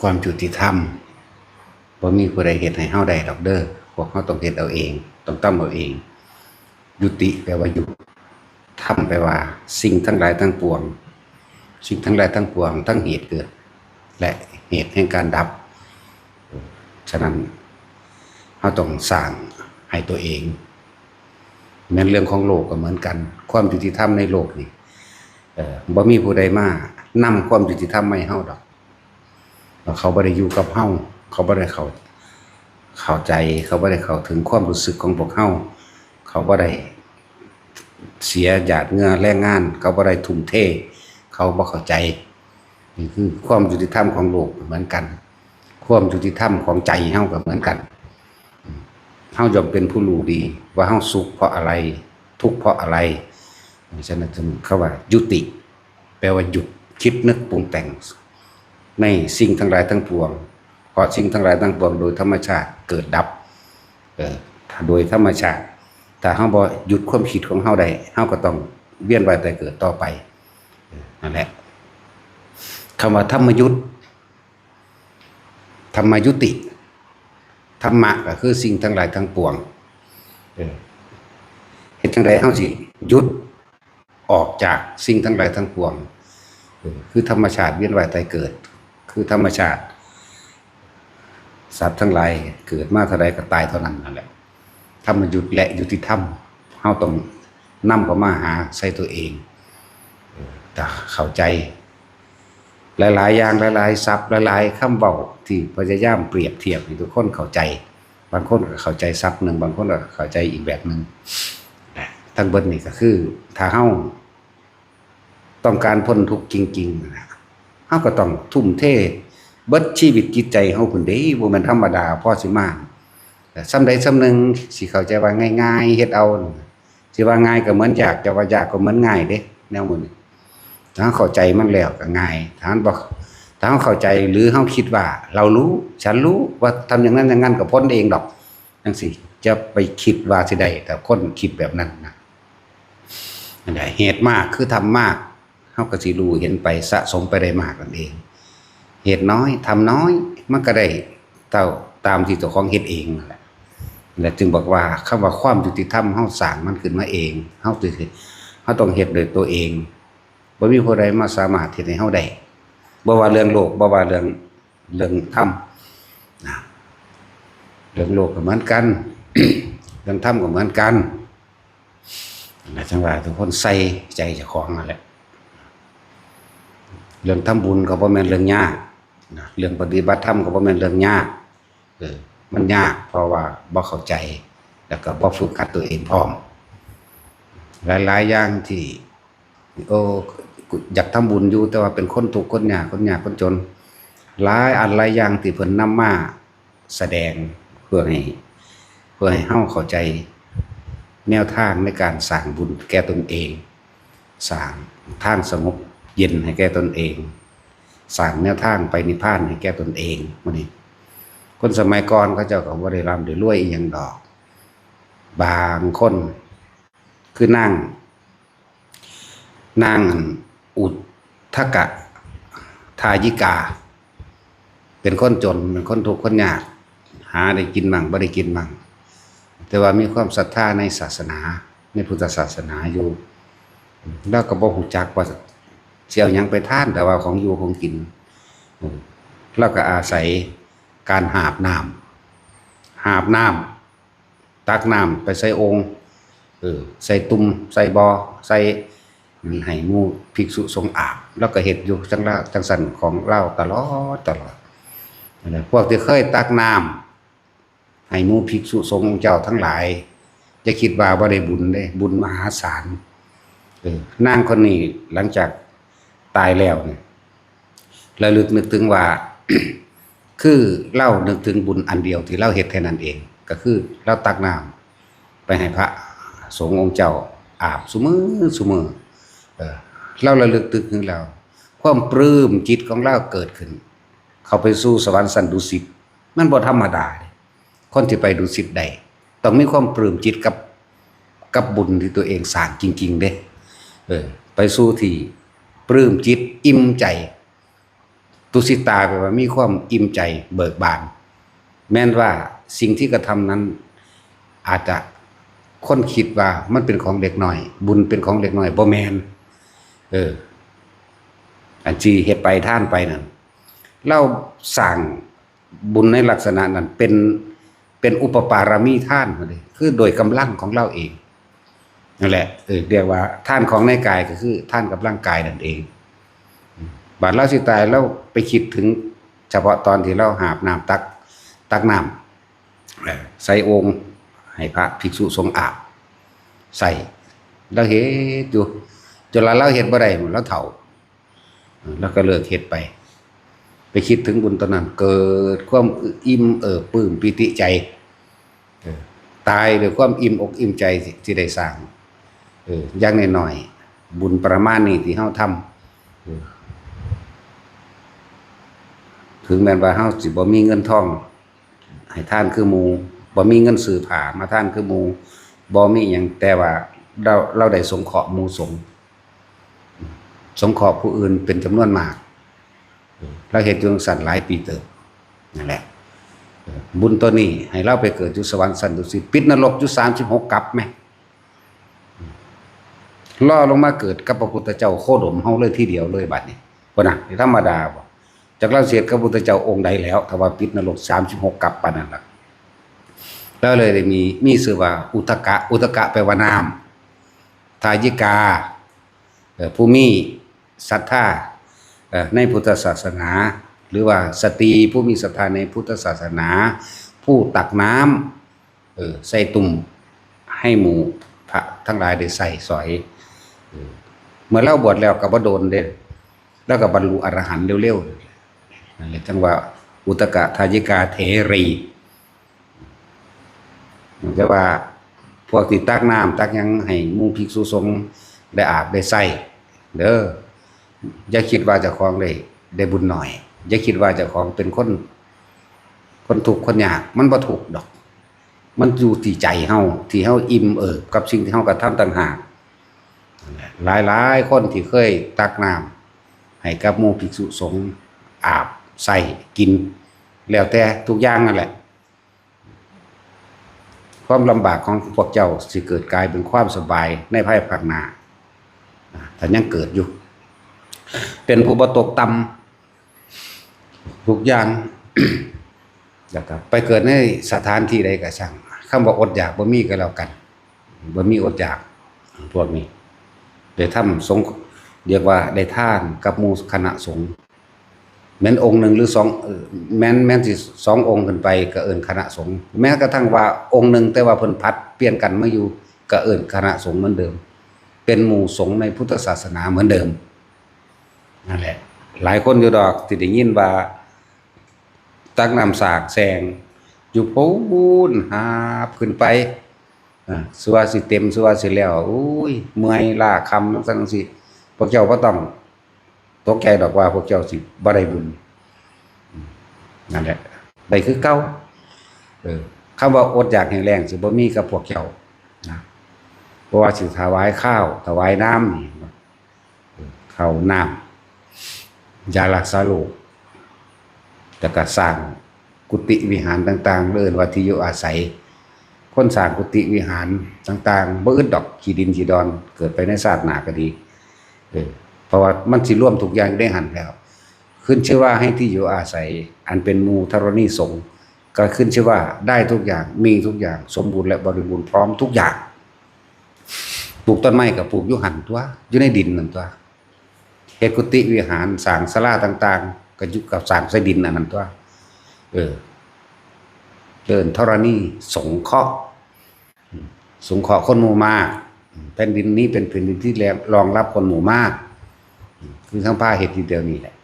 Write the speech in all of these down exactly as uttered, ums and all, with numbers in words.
ความยุติธรรม บ่มีผู้ใดเฮ็ดให้เฮาได้ดอกเด้อ พวกเฮาต้องเฮ็ดเอาเอง ต้องทำเอาเอง ยุติแปลว่าหยุด ธรรมแปลว่า สิ่งทั้งหลายทั้งปวง สิ่งทั้งหลายทั้งปวง ทั้งเหตุเกิด และเหตุแห่งการดับ ฉะนั้น เฮาต้องสร้างให้ตัวเอง แม่นเรื่องของโลกก็เหมือนกัน ความยุติธรรมในโลกนี่ เอ่อ บ่มีผู้ใดมานำความยุติธรรมมาให้เฮาดอก เขาบ่ได้อยู่กับเฮา เขาบ่ได้เข้า เข้าใจ เขาบ่ได้เข้าถึงความรู้สึกของพวกเฮา เขาบ่ได้เสียหยาดเหงื่อแรงงาน เขาบ่ได้ทุ่มเท เขาบ่เข้าใจ นี่คือความยุติธรรมของโลกเหมือนกัน ความยุติธรรมของใจเฮาก็เหมือนกัน เฮาย่อมเป็นผู้รู้ดีว่าเฮาสุขเพราะอะไร ทุกข์เพราะอะไร ฉะนั้นจึงเขาว่ายุติ แปลว่าหยุดคิดนึกปรุงแต่ง ในสิ่งทั้งหลายทั้งปวง เพราะสิ่งทั้งหลายทั้งปวงโดยธรรมชาติเกิดดับ เออ โดยธรรมชาติ ถ้าเฮาบ่หยุดความคิดของเฮาได้ เฮาก็ต้องเวียนว่ายตายเกิดต่อไป เออ นั่นแหละ คำว่าธรรมยุต ธรรมยุติ ธรรมะก็คือสิ่งทั้งหลายทั้งปวง เออ เฮ็ดจั่งใดเฮาสิหยุดออกจากสิ่งทั้งหลายทั้งปวง เออ คือธรรมชาติเวียนว่ายตายเกิด คือธรรมชาติ สัตว์ทั้งหลายเกิดมาเท่าใดก็ตายเท่านั้นนั่นแหละ ธรรมยุตและยุติธรรม เฮาต้องนำเข้ามาหาใส่ตัวเอง เออ ถ้าเข้าใจ หลายๆ อย่าง หลายๆ ศัพท์ หลายๆ คำเว้าที่พยายามเปรียบเทียบให้ทุกคนเข้าใจ บางคนก็เข้าใจศัพท์หนึ่ง บางคนก็เข้าใจอีกแบบหนึ่ง ทั้งเบิดนี่ก็คือ ถ้าเฮาต้องการพ้นทุกข์จริงๆ นะ เฮาก็ต้องทุ่มเทเบิดชีวิตจิตใจเฮาพุ้นเด้ บ่แม่นธรรมดา พอสิมา แต่ส่ำใดส่ำหนึ่งสิเข้าใจว่าง่ายๆ เฮ็ดเอา สิว่าง่ายก็เหมือนยาก จะว่ายากก็เหมือนง่ายเด้ แนวหมู่นี้ ถ้าเฮาเข้าใจมันแล้วก็ง่าย ถ้าเฮาบ่ ถ้าเฮาเข้าใจหรือเฮาคิดว่าเรารู้ ฉันรู้ว่าทำอย่างนั้นอย่างนั้นก็พ้นเองดอก จั่งซี้ จะไปคิดว่าสิได้ แต่คนคิดแบบนั้นนะ นั่นแหละ เหตุมากคือธรรมมาก เฮาก็สิรู้เห็นไป สะสมไปได้มากนั่นเอง เหตุน้อยธรรมน้อย มันก็ได้เท่าตามที่เจ้าของเฮ็ดเองนั่นแหละ และจึงบอกว่าคำว่าความยุติธรรม เฮาสร้างมันขึ้นมาเอง เฮาสิ เฮาต้องเฮ็ดโดยตัวเอง บ่มีผู้ใดมาสามารถเฮ็ดให้เฮาได้ บ่ว่าเรื่องโลก บ่ว่าเรื่อง เรื่องธรรม นะ เรื่องโลกก็เหมือนกัน เรื่องธรรมก็เหมือนกัน นะ จั่งว่าทุกคนใส่ใจเจ้าของนั่นแหละ เรื่องทำบุญก็บ่แม่นเรื่องยาก นะ เรื่องปฏิบัติธรรมก็บ่แม่นเรื่องยาก เออ มันยากเพราะว่าบ่เข้าใจ แล้วก็บ่ฝึกหัดตัวเองพร้อม หลายๆ อย่างที่ โอ้ อยากทำบุญอยู่ แต่ว่าเป็นคนทุกข์คนยาก คนยากคนจน หลายอันหลายอย่างที่เพิ่นนำมาแสดงเพื่อให้ เพื่อให้เฮาเข้าใจแนวทางในการสร้างบุญแก่ตนเอง สร้างทางสงบเย็นให้แก่ตนเอง สร้างแนวทางไปนิพพานให้แก่ตนเอง มื้อนี้ คนสมัยก่อนเขาเจ้าก็บ่ได้ร่ำได้รวยอีหยังดอก บางคน คือนาง นางอุทกทายิกา เป็นคนจน เป็นคนทุกข์คนยาก หาได้กินมั่งบ่ได้กินมั่ง แต่ว่ามีความศรัทธาในศาสนา ในพุทธศาสนาอยู่ ลาวก็บ่ฮู้จักว่าสิเอาหยังไปทาน แต่ว่าของอยู่ของกิน เออ ลาวก็อาศัยการหาบน้ำ หาบน้ำ ตักน้ำไปใส่โอ่ง เออ ใส่ตุ่ม ใส่บ่อ ใส่ให้หมู่ภิกษุสงฆ์อาบ ลาวก็เฮ็ดอยู่จั่งละ จั่งซั่นของลาวตลอด ตลอด นั่นแหละ พวกที่เคยตักน้ำให้หมู่ภิกษุสงฆ์องค์เจ้าทั้งหลาย อย่าคิดว่าบ่ได้บุญเด้ บุญมหาศาล เออ นางคนนี้หลังจากตายแล้วเนี่ย ระลึกนึกถึงว่า คือลาวนึกถึงบุญอันเดียวที่ลาวเฮ็ดแค่นั้นเอง ก็คือลาวตักน้ำไปให้พระสงฆ์องค์เจ้าอาบซุมื้อซุมื้อ เออ ลาวระลึกนึกถึงแล้ว ความปลื้มจิตของลาวเกิดขึ้น เข้าไปสู่สวรรค์ชั้นดุสิต มันบ่ธรรมดาเด้ คนที่ไปดุสิตได้ ต้องมีความปลื้มจิตกับ กับบุญที่ตัวเองสร้างจริงๆ เด้ เออ ไปสู่ที่ปลื้มจิตอิ่มใจ ตุสิตาแปลว่ามีความอิ่มใจเบิกบาน แม้นว่าสิ่งที่กระทำนั้น อาจจะคนคิดว่ามันเป็นของเล็กน้อย บุญเป็นของเล็กน้อย บ่แม่น เออ อันที่เฮ็ดไปทานไปนั่น ลาวสร้างบุญในลักษณะนั้นเป็น เป็นอุปปารมีทานนั่นเอง คือโดยกำลังของลาวเอง นั่นแหละ เออ เรียกว่าทานของในกายก็คือทานกับร่างกายนั่นเอง บาดลาวสิตาย ลาวไปคิดถึงเฉพาะตอนที่ลาวหาบน้ำตัก ตักน้ำ เอ่อ ใส่โอ่งให้พระภิกษุสงฆ์อาบ ใส่ ลาวเฮ็ดอยู่ จนว่าลาวเฮ็ดบ่ได้ ลาวเฒ่า เออ ลาวก็เลิกเฮ็ดไป ไปคิดถึงบุญตอนนั้น เกิดความอิ่มเอิบปลื้มปีติใจ เออ ตายด้วยความอิ่มอกอิ่มใจที่ ที่ได้สร้าง เออ อย่างน้อยๆ บุญประมาณนี้ที่เฮาทำ เออ ถึงแม้ว่าเฮาสิบ่มีเงินทองให้ทานคือหมู่ บ่มีเงินซื้อผ้ามาทานคือหมู่ บ่มีหยัง แต่ว่าลาว ลาวได้สงเคราะห์หมู่สงฆ์ สงเคราะห์ผู้อื่นเป็นจำนวนมาก ลาวเฮ็ดอยู่จั่งซั้นหลายปีเติบ นั่นแหละ เออ บุญตัวนี้ให้ลาวไปเกิดอยู่สวรรค์ชั้นดุสิต ปิดนรกอยู่สามสิบหกกัปแหม ลอลงมาเกิดกับพระพุทธเจ้าโคดมเฮาเลยทีเดียวเลยบัดนี้ พุ้นน่ะ ธรรมดาบ่ จักลาวสิเฮ็ดกับพระพุทธเจ้าองค์ใดแล้ว ถ้าว่าปิดนรกสามสิบหกกัปปานนั้นล่ะ ลาวเลยได้มี มีชื่อว่าอุทกะ อุทกะแปลว่าน้ำ ทายิกา เอ่อ ผู้มีศรัทธา เอ่อ ในพุทธศาสนา หรือว่าสตรีผู้มีศรัทธาในพุทธศาสนา ผู้ตักน้ำ เออ ใส่ตุ่มให้หมู่พระทั้งหลายได้ใช้สอย เออ เมื่อลาวบวชแล้วก็บ่โดนเด้ ลาวก็บรรลุอรหันต์เร็วๆ นั่นแหละ จั่งว่าอุทกะทายิกาเถรี แต่ว่าพวกที่ตักน้ำตักหยังให้หมู่ภิกษุสงฆ์ได้อาบได้ใช้เด้อ อย่าคิดว่าเจ้าของได้ ได้บุญน้อย อย่าคิดว่าเจ้าของเป็นคน คนทุกข์คนยาก มันบ่ทุกข์ดอก มันอยู่ที่ใจเฮา ที่เฮาอิ่มเอิบกับสิ่งที่เฮากระทำต่างหาก หลายๆ คนที่เคยตักน้ำให้กับหมู่ภิกษุสงฆ์อาบใช้กิน แล้วแต่ทุกอย่างนั่นแหละ ความลำบากของพวกเจ้าสิเกิดกลายเป็นความสบายในภายภาคหน้า อ่า ถ้ายังเกิดอยู่ เป็นผู้บ่ตกต่ำทุกอย่าง แล้วก็ไปเกิดในสถานที่ใดก็ช่าง คำว่าอดอยากบ่มีก็แล้วกัน บ่มีอดอยาก พวกนี้ ได้ทำสงฆ์ เรียกว่าได้ทานกับหมู่คณะสงฆ์ แม่นองค์หนึ่งหรือสอง เอ่อ แม่น แม่นสิสององค์ขึ้นไปก็เอิ้นคณะสงฆ์ แม้กระทั่งว่าองค์หนึ่งแต่ว่าเพิ่นผัดเปลี่ยนกันมาอยู่ก็เอิ้นคณะสงฆ์เหมือนเดิม เป็นหมู่สงฆ์ในพุทธศาสนาเหมือนเดิม นั่นแหละ หลายคนอยู่ดอกที่ได้ยินว่า ตักน้ำสากแซงอยู่พู้น หาบขึ้นไป อ่า สัวสิเต็ม สัวสิแล้ว อุ้ย เมื่อยล้าคำจั่งซี้ พวกเจ้าบ่ต้องตกใจดอกว่าพวกเจ้าสิบ่ได้บุญ อืม นั่นแหละ ได้คือเก่า เออ คำว่าอดอยากแห้งแล้งสิบ่มีกับพวกเจ้านะ เพราะว่าสิถวายข้าว ถวายน้ำนี่ ข้าวน้ำ ยารักษาโรค แล้วก็สร้างกุฏิวิหารต่างๆ เอิ้นว่าที่อยู่อาศัย คนสร้างกุฏิวิหารต่างๆ บ่อึดดอกขี้ดินขี้ดอน เกิดไปในชาติหน้าก็ดี เออ เพราะว่ามันสิรวมทุกอย่างอยู่ในหั้นแล้ว ขึ้นชื่อว่าให้ที่อยู่อาศัย อันเป็นหมู่ธรณีสงฆ์ ก็ขึ้นชื่อว่าได้ทุกอย่าง มีทุกอย่าง สมบูรณ์และบริบูรณ์พร้อมทุกอย่าง ปลูกต้นไม้ก็ปลูกอยู่หั้นตั๊ว อยู่ในดินนั่นตั๊ว เฮ็ดกุฏิวิหาร สร้างศาลาต่างๆ ก็อยู่กับสร้างใส่ดินอันนั้นตั๊ว เออ เอิ้นธรณีสงเคราะห์ สงเคราะห์คนหมู่มาก แผ่นดินนี้เป็นแผ่นดินที่รองรับคนหมู่มาก คือทั้งพาเฮ็ดอยู่เดี๋ยวนี้แหละ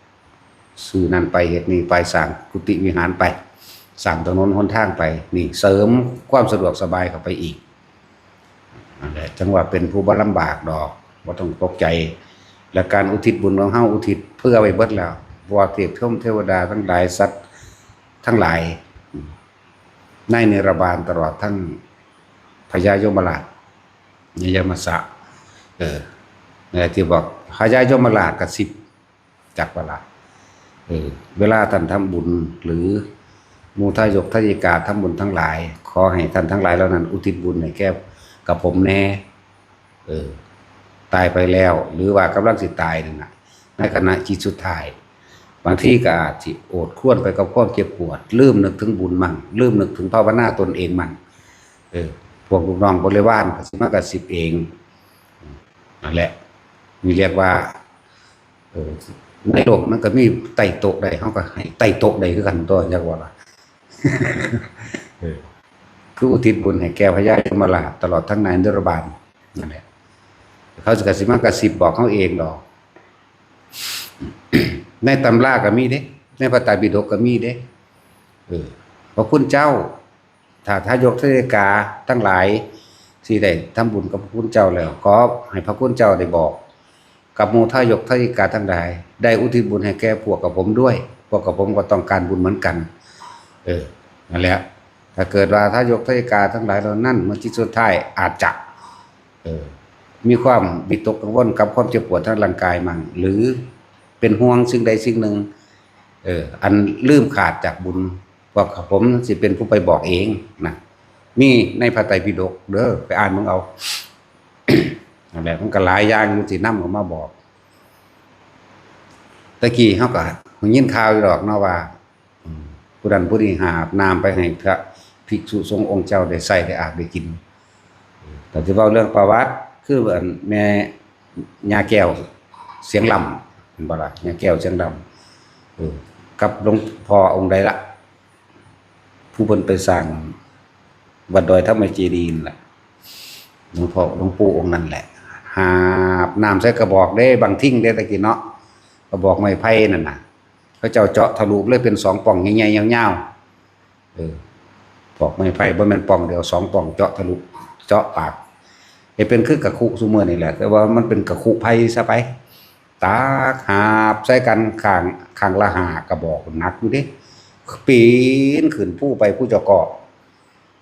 ซื้อนั่นไป เฮ็ดนี่ไป สร้างกุฏิวิหารไป สร้างถนนหนทางไป นี่เสริมความสะดวกสบายเข้าไปอีก นั่นแหละ จั่งว่าเป็นผู้บ่ลำบากดอก บ่ต้องตกใจ และการอุทิศบุญของเฮาอุทิศเผื่อไว้เบิดแล้ว เพราะว่าเทพพรหมเทวดาทั้งหลาย สัตว์ทั้งหลาย ในนิรบาน ตลอดทั้งพญายมราช ยมสะ เออ นั่นแหละที่บอกพญายมราชกระซิบ จักว่าล่ะ เออ เวลาท่านทำบุญ หรือหมู่ทายกทายิกาทำบุญทั้งหลาย ขอให้ท่านทั้งหลายเหล่านั้นอุทิศบุญให้แก่กับผมแน่ เออ ตายไปแล้ว หรือว่ากำลังสิตายนั่นน่ะ ในขณะจิตสุดท้าย บางทีก็อาจสิโอดครวญไปกับความเจ็บปวด ลืมนึกถึงบุญมั่ง ลืมนึกถึงภาวนาตนเองมั่ง เออ พวกลูกน้องบริวารก็สิมากระซิบเอง นั่นแหละ นี่เรียกว่า เออ ในโลกมันก็มีไต่โต๊ะได้ เขาก็ให้ไต่โต๊ะได้คือกันตัว จักว่าล่ะ เออ คืออุทิศบุญให้แก่พญายมราช ตลอดทั้งนายนิรบาล นั่นแหละ เขาก็สิมากระซิบบอกเขาเองดอก ในตำราก็มีเด้ ในพระไตรปิฎกก็มีเด้ เออ พระคุณเจ้า ถ้าทายกทายิกาทั้งหลายที่ได้ทำบุญกับพระคุณเจ้าแล้ว ขอให้พระคุณเจ้าได้บอก กับหมู่ทายกทายิกาทั้งหลาย ได้อุทิศบุญให้แก่พวกกับผมด้วย พวกกับผมก็ต้องการบุญเหมือนกัน เออ นั่นแหละ ถ้าเกิดว่าทายกทายิกาทั้งหลายเหล่านั้น เมื่อจิตสุดท้ายอาจจะ เออ มีความวิตกกังวลกับความเจ็บปวดทางร่างกายมั่ง หรือเป็นห่วงสิ่งใดสิ่งหนึ่ง เออ อันลืมขาดจากบุญ พวกผมสิเป็นผู้ไปบอกเองนะ มีในพระไตรปิฎกเด้อ ไปอ่านมึงเอา นั่นแหละ มันก็หลายอย่างอยู่ที่นำออกมาบอก ตะกี้เขาก็ยินข่าวอยู่ดอกเนาะว่า อืม ผู้นั้นผู้นี้หาบน้ำไปให้พระภิกษุสงฆ์องค์เจ้าได้ใส่ได้อาบได้กิน แต่ที่เว้าเรื่องประวัติ คืออันแม่ย่าแก้วเสียงลำ เห็นบ่ล่ะ ย่าแก้วเสียงลำ เออ กับหลวงพ่อองค์ใดละ ผู้เพิ่นไปสร้างวัดดอยธรรมเจดีย์นั่นแหละ หลวงพ่อ หลวงปู่องค์นั่นแหละ หาบน้ำใส่กระบอกเด้ บังทิ่งเด้ ตะกี้เนาะ กระบอกไม้ไผ่นั่นน่ะ เขาเจ้าเจาะทะลุเลยเป็นสองป่องใหญ่ๆ ยาวๆ เออ ปอกไม้ไผ่บ่แม่นป่องเดียว สองป่องเจาะทะลุ เจาะปาก เฮ็ดเป็นคือกะคุซุมื้อนี่แหละ แต่ว่ามันเป็นกะคุไผ่ซะไป ตักหาบใส่กันข้าง ข้างละห้ากระบอก หนักอยู่เด้ ปีนขึ้นภูไปภูเจ้าเกาะ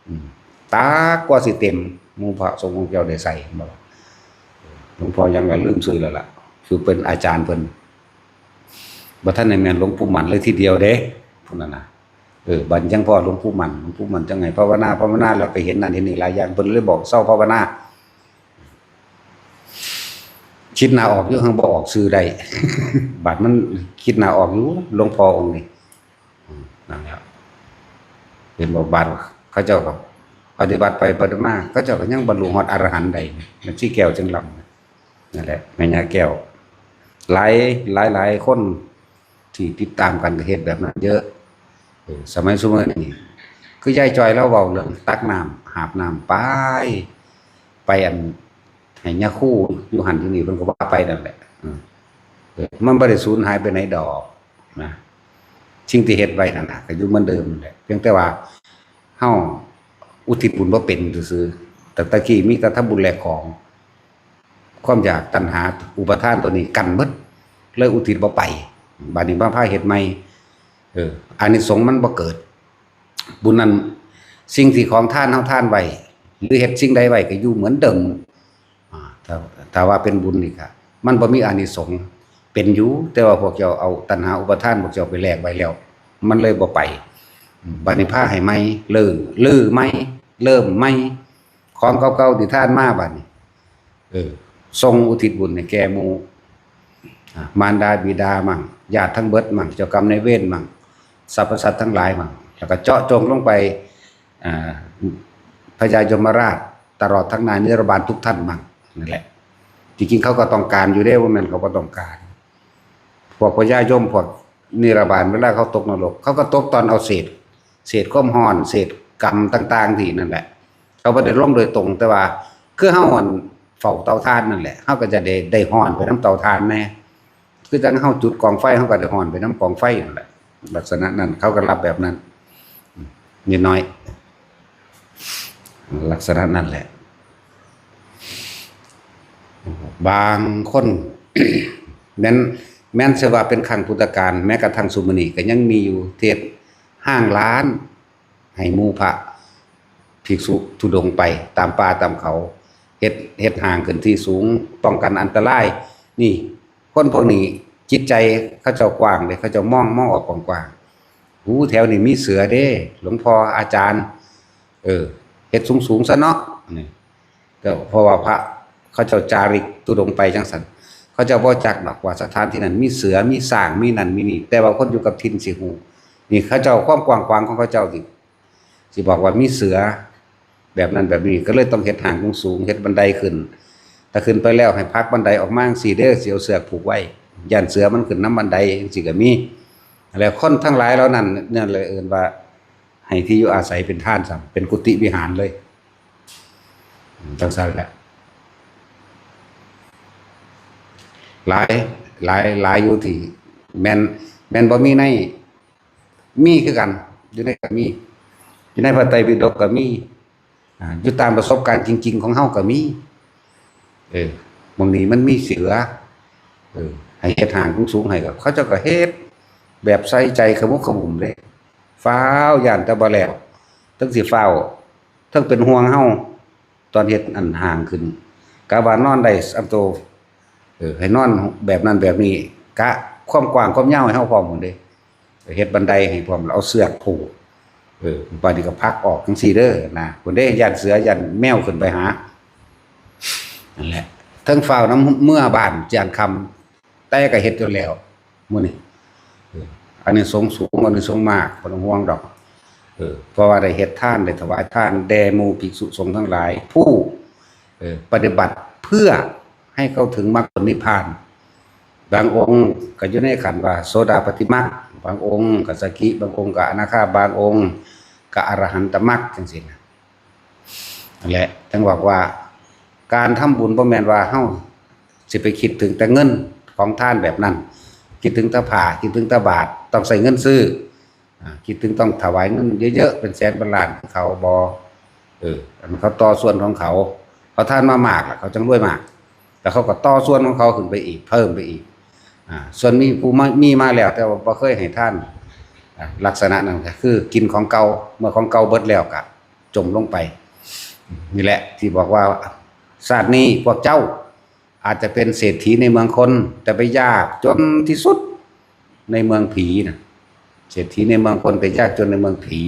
อืม ตักกว่าสิเต็ม หมู่พระสงฆ์องค์เจ้าได้ใส่ บ่ล่ะ หลวงพ่อยังก็ลืมชื่อแล้วล่ะ คือเป็นอาจารย์เพิ่น บ่ทันได้แม่นหลวงปู่หมันเลยทีเดียวเด้ ผู้นั้นน่ะ เออ บัดยังพ่อหลวงปู่หมัน หลวงปู่หมันจังไง ภาวนา ภาวนา แล้วไปเห็นนั่นเห็นนี่หลายอย่าง เพิ่นเลยบอกเซาภาวนา คิดหน้าออกอยู่ หั้งบ่ออกชื่อได้ บัดมันคิดหน้าออกอยู่ หลวงพ่อองค์นี้ อืม นั่นแหละ เห็นบอกบัดเขาเจ้าก็ปฏิบัติไปปฏิบัติมา เขาเจ้าก็ยังบรรลุฮอดอรหันต์ได้ แม่ชีแก้วเสียงลำ นั่นแหละ แม่ย่าแก้ว หลาย หลาย หลายคนที่ติดตามกันก็เฮ็ดแบบนั้นเยอะ เออ สมัยซุมื้อนี้ คือยายจอยลาวเว้าเรื่องตักน้ำ หาบน้ำไป ไปอัน ให้ย่าครูอยู่หั่นอยู่นี่ เพิ่นก็ว่าไปนั่นแหละ อืม เออ มันบ่ได้สูญหายไปไหนดอกนะ สิ่งที่เฮ็ดไว้นั่นน่ะ ก็อยู่เหมือนเดิมนั่นแหละ เพียงแต่ว่าเฮาอุทิศบุญบ่เป็นซื่อๆ แต่ตะกี้มีแต่ทำบุญแลกของ ความอยากตัณหาอุปาทานตัวนี้กั้นหมด เลยอุทิศบ่ไป บัดนี้มาพาเฮ็ดใหม่ เออ อานิสงส์มันบ่เกิด บุญนั้น สิ่งที่ของทานเฮาทานไว้ หรือเฮ็ดสิ่งใดไว้ก็อยู่เหมือนเดิม อ่า ถ้า ถ้าว่าเป็นบุญนี่ก็ มันบ่มีอานิสงส์ เป็นอยู่ แต่ว่าพวกเจ้าเอาตัณหาอุปาทานพวกเจ้าไปแลกไว้แล้ว มันเลยบ่ไป บัดนี้พาให้ใหม่ รื้อ รื้อใหม่ เริ่มใหม่ ของเก่าๆที่ทานมาบัดนี้ เออ ส่งอุทิศบุญให้แก่หมู่ อ่ะ มารดาบิดามั่ง ญาติทั้งเบิดมั่ง เจ้ากรรมนายเวรมั่ง สรรพสัตว์ทั้งหลายมั่ง แล้วก็เจาะจงลงไป อ่า พญายมราช ตลอดทั้งนายนิรบาลทุกท่านมั่ง นั่นแหละ ที่จริงเขาก็ต้องการอยู่เด้ ว่าแม่นเขาก็ต้องการ พวกพญายม พวกนิรบาล เวลาเขาตกนรก เขาก็ตกตอนเอาเศษ เศษความร้อน เศษกรรมต่างๆที่นั่นแหละ เขาบ่ได้ลงโดยตรง แต่ว่าคือเฮาหั่นเฝ้าเตาถ่านนั่นแหละ เฮาก็จะได้ ได้ร้อนไปนำเตาถ่านแน่ คือจั่งเฮาจุดกองไฟ เฮาก็ได้ร้อนไปนำกองไฟนั่นแหละ ลักษณะนั้น เขาก็รับแบบนั้น นิดหน่อย ลักษณะนั้นแหละ บางคน แม้น แม้นสิว่าเป็นครั้งพุทธกาล แม้กระทั่งซุมื้อนี้ก็ยังมีอยู่ เทศน์ห้างร้าน ให้หมู่พระภิกษุธุดงค์ไปตามป่าตามเขา เฮ็ด เฮ็ดห้างขึ้นที่สูง ป้องกันอันตราย นี่ คนพวกนี้ จิตใจเขาเจ้ากว้างเลย เขาเจ้ามอง มองออกกว้างๆ หูแถวนี้มีเสือเด้ หลวงพ่ออาจารย์ เออ เฮ็ดสูงๆ ซะเนาะ นี่ ก็เพราะว่าพระเขาเจ้าจาริกธุดงค์ไปจังซั่น เขาเจ้าบ่จักดอกว่าสถานที่นั้นมีเสือ มีช้าง มีนั่นมีนี่ แต่ว่าคนอยู่กับถิ่นสิฮู้ นี่เขาเจ้าความกว้างขวางของเขาเจ้าสิ สิบอกว่ามีเสือ แบบนั้นแบบนี้ ก็เลยต้องเฮ็ดห้างสูงๆ เฮ็ดบันไดขึ้น ถ้าขึ้นไปแล้วให้ผลักบันไดออกมาจั่งซี้เด้อ สิเอาเสือกผูกไว้ ย่านเสือมันขึ้นนำบันไดจั่งซี้ก็มี แล้วคนทั้งหลายเหล่านั้น นั่นเลยเอิ้นว่า ให้ที่อยู่อาศัยเป็นทานซ้ำ เป็นกุฏิวิหารเลย จั่งซั่นแหละ หลาย หลาย หลายอยู่ที่ แม่น แม่นบ่มีใน มีคือกัน อยู่ในก็มี อยู่ในพระไตรปิฎกก็มี อ่า อยู่ตามประสบการณ์จริงๆ ของเฮาก็มี เออ หม่องนี้มันมีเสือ เออ ให้เฮ็ดห้างสูงๆ ให้ก็ เขาเจ้าก็เฮ็ด แบบใส่ใจขมุกขมุมเด้ ฟ้าว ย่านแต่บ่แล้ว เทิงสิฟ้าว เทิงเป็นห่วงเฮา ตอนเฮ็ดอันห้างขึ้น กะว่านอนได้ส่ำโต เออ ให้นอนแบบนั้นแบบนี้ กะความกว้างความยาวให้เฮาพร้อมหมดเด้ เฮ็ดบันไดให้พร้อม แล้วเอาเสือกผูก เออ บาดนี้ก็ผลักออกจั่งซี้เด้อนะ พุ้นเด้ ย่านเสือ ย่านแมวขึ้นไปหา นั่นแหละ เทิงฟ้าวนำเมือบ้าน ย่านค่ำ แต่ก็เฮ็ดจนแล้ว มื้อนี้ เออ อานิสงส์สูง อานิสงส์มาก บ่ต้องห่วงดอก เออ เพราะว่าได้เฮ็ดทาน ได้ถวายทาน แด่หมู่ภิกษุสงฆ์ทั้งหลาย ผู้ เออ ปฏิบัติเพื่อให้เข้าถึงมรรคผลนิพพาน บางองค์ก็อยู่ในขั้นว่าโสดาปัตติมรรค บางองค์ก็สกิ บางองค์ก็อนาคา บางองค์ก็อรหันตมรรค จั่งซี้นะ นั่นแหละ จั่งบอกว่า การทำบุญบ่แม่นว่าเฮาสิไปคิดถึงแต่เงินของทานแบบนั้น คิดถึงแต่ผ้า คิดถึงแต่บาตร ต้องใช้เงินซื้อ อ่า คิดถึงต้องถวายเงินเยอะๆ เป็นแสนเป็นล้าน เขาบ่ เออ อันเขาต่อส่วนของเขา เขาทานมามากแล้ว เขาจั่งรวยมาก แล้วเขาก็ต่อส่วนของเขาขึ้นไปอีก เพิ่มไปอีก อ่า ส่วนมีผู้มา มีมาแล้ว แต่ว่าบ่เคยให้ทาน อ่า ลักษณะนั้นก็คือกินของเก่า เมื่อของเก่าเบิดแล้วก็จมลงไป นี่แหละที่บอกว่า ชาตินี้พวกเจ้าอาจจะเป็นเศรษฐีในเมืองคน แต่ไปยากจนที่สุดในเมืองผีนะ เศรษฐีในเมืองคน แต่ยากจนในเมืองผี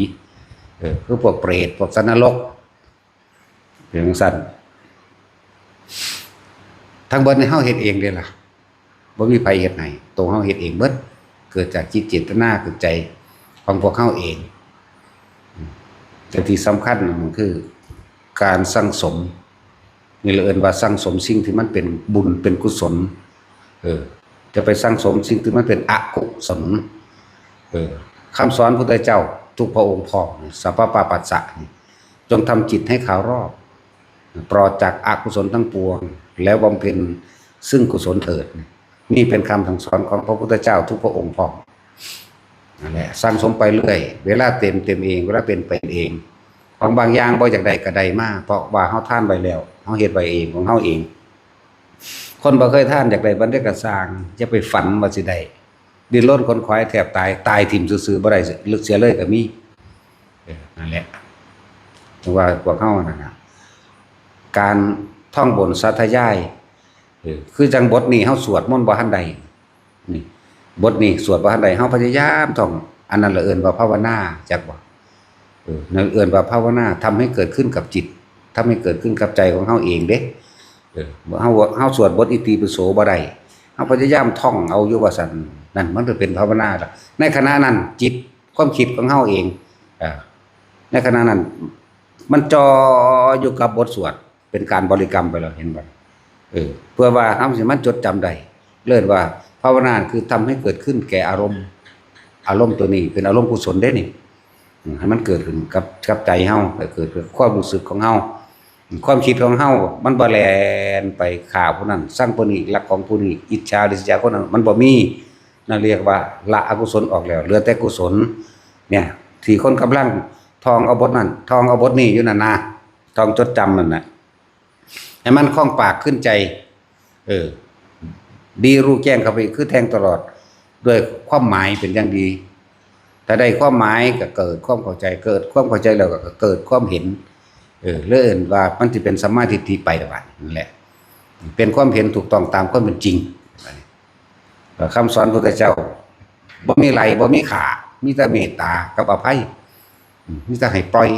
เออ คือพวกเปรต พวกสัตว์นรก เป็นจั่งซั่น ทั้งเบิดนี่เฮาเฮ็ดเองเด้ล่ะ บ่มีไผเฮ็ดให้ โตเฮาเฮ็ดเองเบิด เกิดจากจิตเจตนา เกิดใจของพวกเฮาเอง แต่ที่สำคัญมันคือการสั่งสม นี่เราเอิ้นว่าสั่งสมสิ่งที่มันเป็นบุญเป็นกุศล เออ จะไปสั่งสมสิ่งที่มันเป็นอกุศล เออ คำสอนพุทธเจ้าทุกพระองค์พร้อม สัพพะปาปัสสะนี่ จงทำจิตให้ขาวรอบ ปลอดจากอกุศลทั้งปวง แล้วบำเพ็ญซึ่งกุศลเถิด นี่เป็นคำสั่งสอนของพระพุทธเจ้าทุกพระองค์พร้อม นั่นแหละ สั่งสมไปเรื่อย เวลาเต็ม เต็มเอง เวลาเป็น เป็นเอง ของบางอย่างบ่อยากได้ก็ได้มา เพราะว่าเฮาทานไว้แล้ว เฮาเฮ็ดไว้เองของเฮาเอง คนบ่เคยทานอยากได้บันไดกระสร้าง อย่าไปฝันว่าสิได้ ดิ้นรนขนขวายแทบตาย ตายถิ่มซื่อๆ บ่ได้เสียเลยก็มี เออ นั่นแหละ เพราะว่าพวกเฮานั่นน่ะ การท่องบนสาธยาย เออ คือจั่งบทนี้เฮาสวดมนต์บ่ทันได้ นี่ บทนี้สวดบ่ทันได้ เฮาพยายามท่อง อันนั้นละเอิ้นว่าภาวนา จักบ่ เออ นั่นเอิ้นว่าภาวนา ทำให้เกิดขึ้นกับจิต ทำให้เกิดขึ้นกับใจของเฮาเองเด้ เออ เฮา เฮาสวดบทอิติปิโสบ่ได้ เฮาพยายามท่องเอาอยู่ว่าซั่น นั่นมันก็เป็นภาวนาละ ในขณะนั้นจิต ความคิดของเฮาเอง เออ ในขณะนั้น มันจ่ออยู่กับบทสวด เป็นการบริกรรมไปแล้ว เห็นบ่ เออ เพื่อว่าเฮาสิมันจดจำได้ เรียกว่าภาวนาคือทำให้เกิดขึ้นแก่อารมณ์ อารมณ์ตัวนี้เป็นอารมณ์กุศลเด้นี่ อืม ให้มันเกิดขึ้นกับ กับใจเฮา ให้เกิดกับความรู้สึกของเฮา ความคิดของเฮา มันบ่แล่นไปฆ่าผู้นั้น ซังผู้นี้ รักของผู้นี้ อิจฉาริษยาคนนั้น มันบ่มี นั่นเรียกว่าละอกุศลออกแล้ว เหลือแต่กุศล เนี่ย ที่คนกำลังท่องเอาบทนั้น ท่องเอาบทนี้อยู่นั่นนะ ท่องจดจำนั่นน่ะ ให้มันคล่องปากขึ้นใจ เออ ดีรู้แจ้งเข้าไป คือแทงตลอด ด้วยความหมายเป็นอย่างดี ถ้าได้ความหมายก็เกิดความเข้าใจ เกิดความเข้าใจแล้วก็เกิดความเห็น เออ เรื่องว่ามันจะเป็นสัมมาทิฏฐิไปละบาดนั่นแหละ เป็นความเห็นถูกต้องตามความเป็นจริง คำสอนพระพุทธเจ้าบ่มีไล่บ่มีฆ่า มีแต่เมตตากับอภัย อืม มีแต่ให้ปล่อย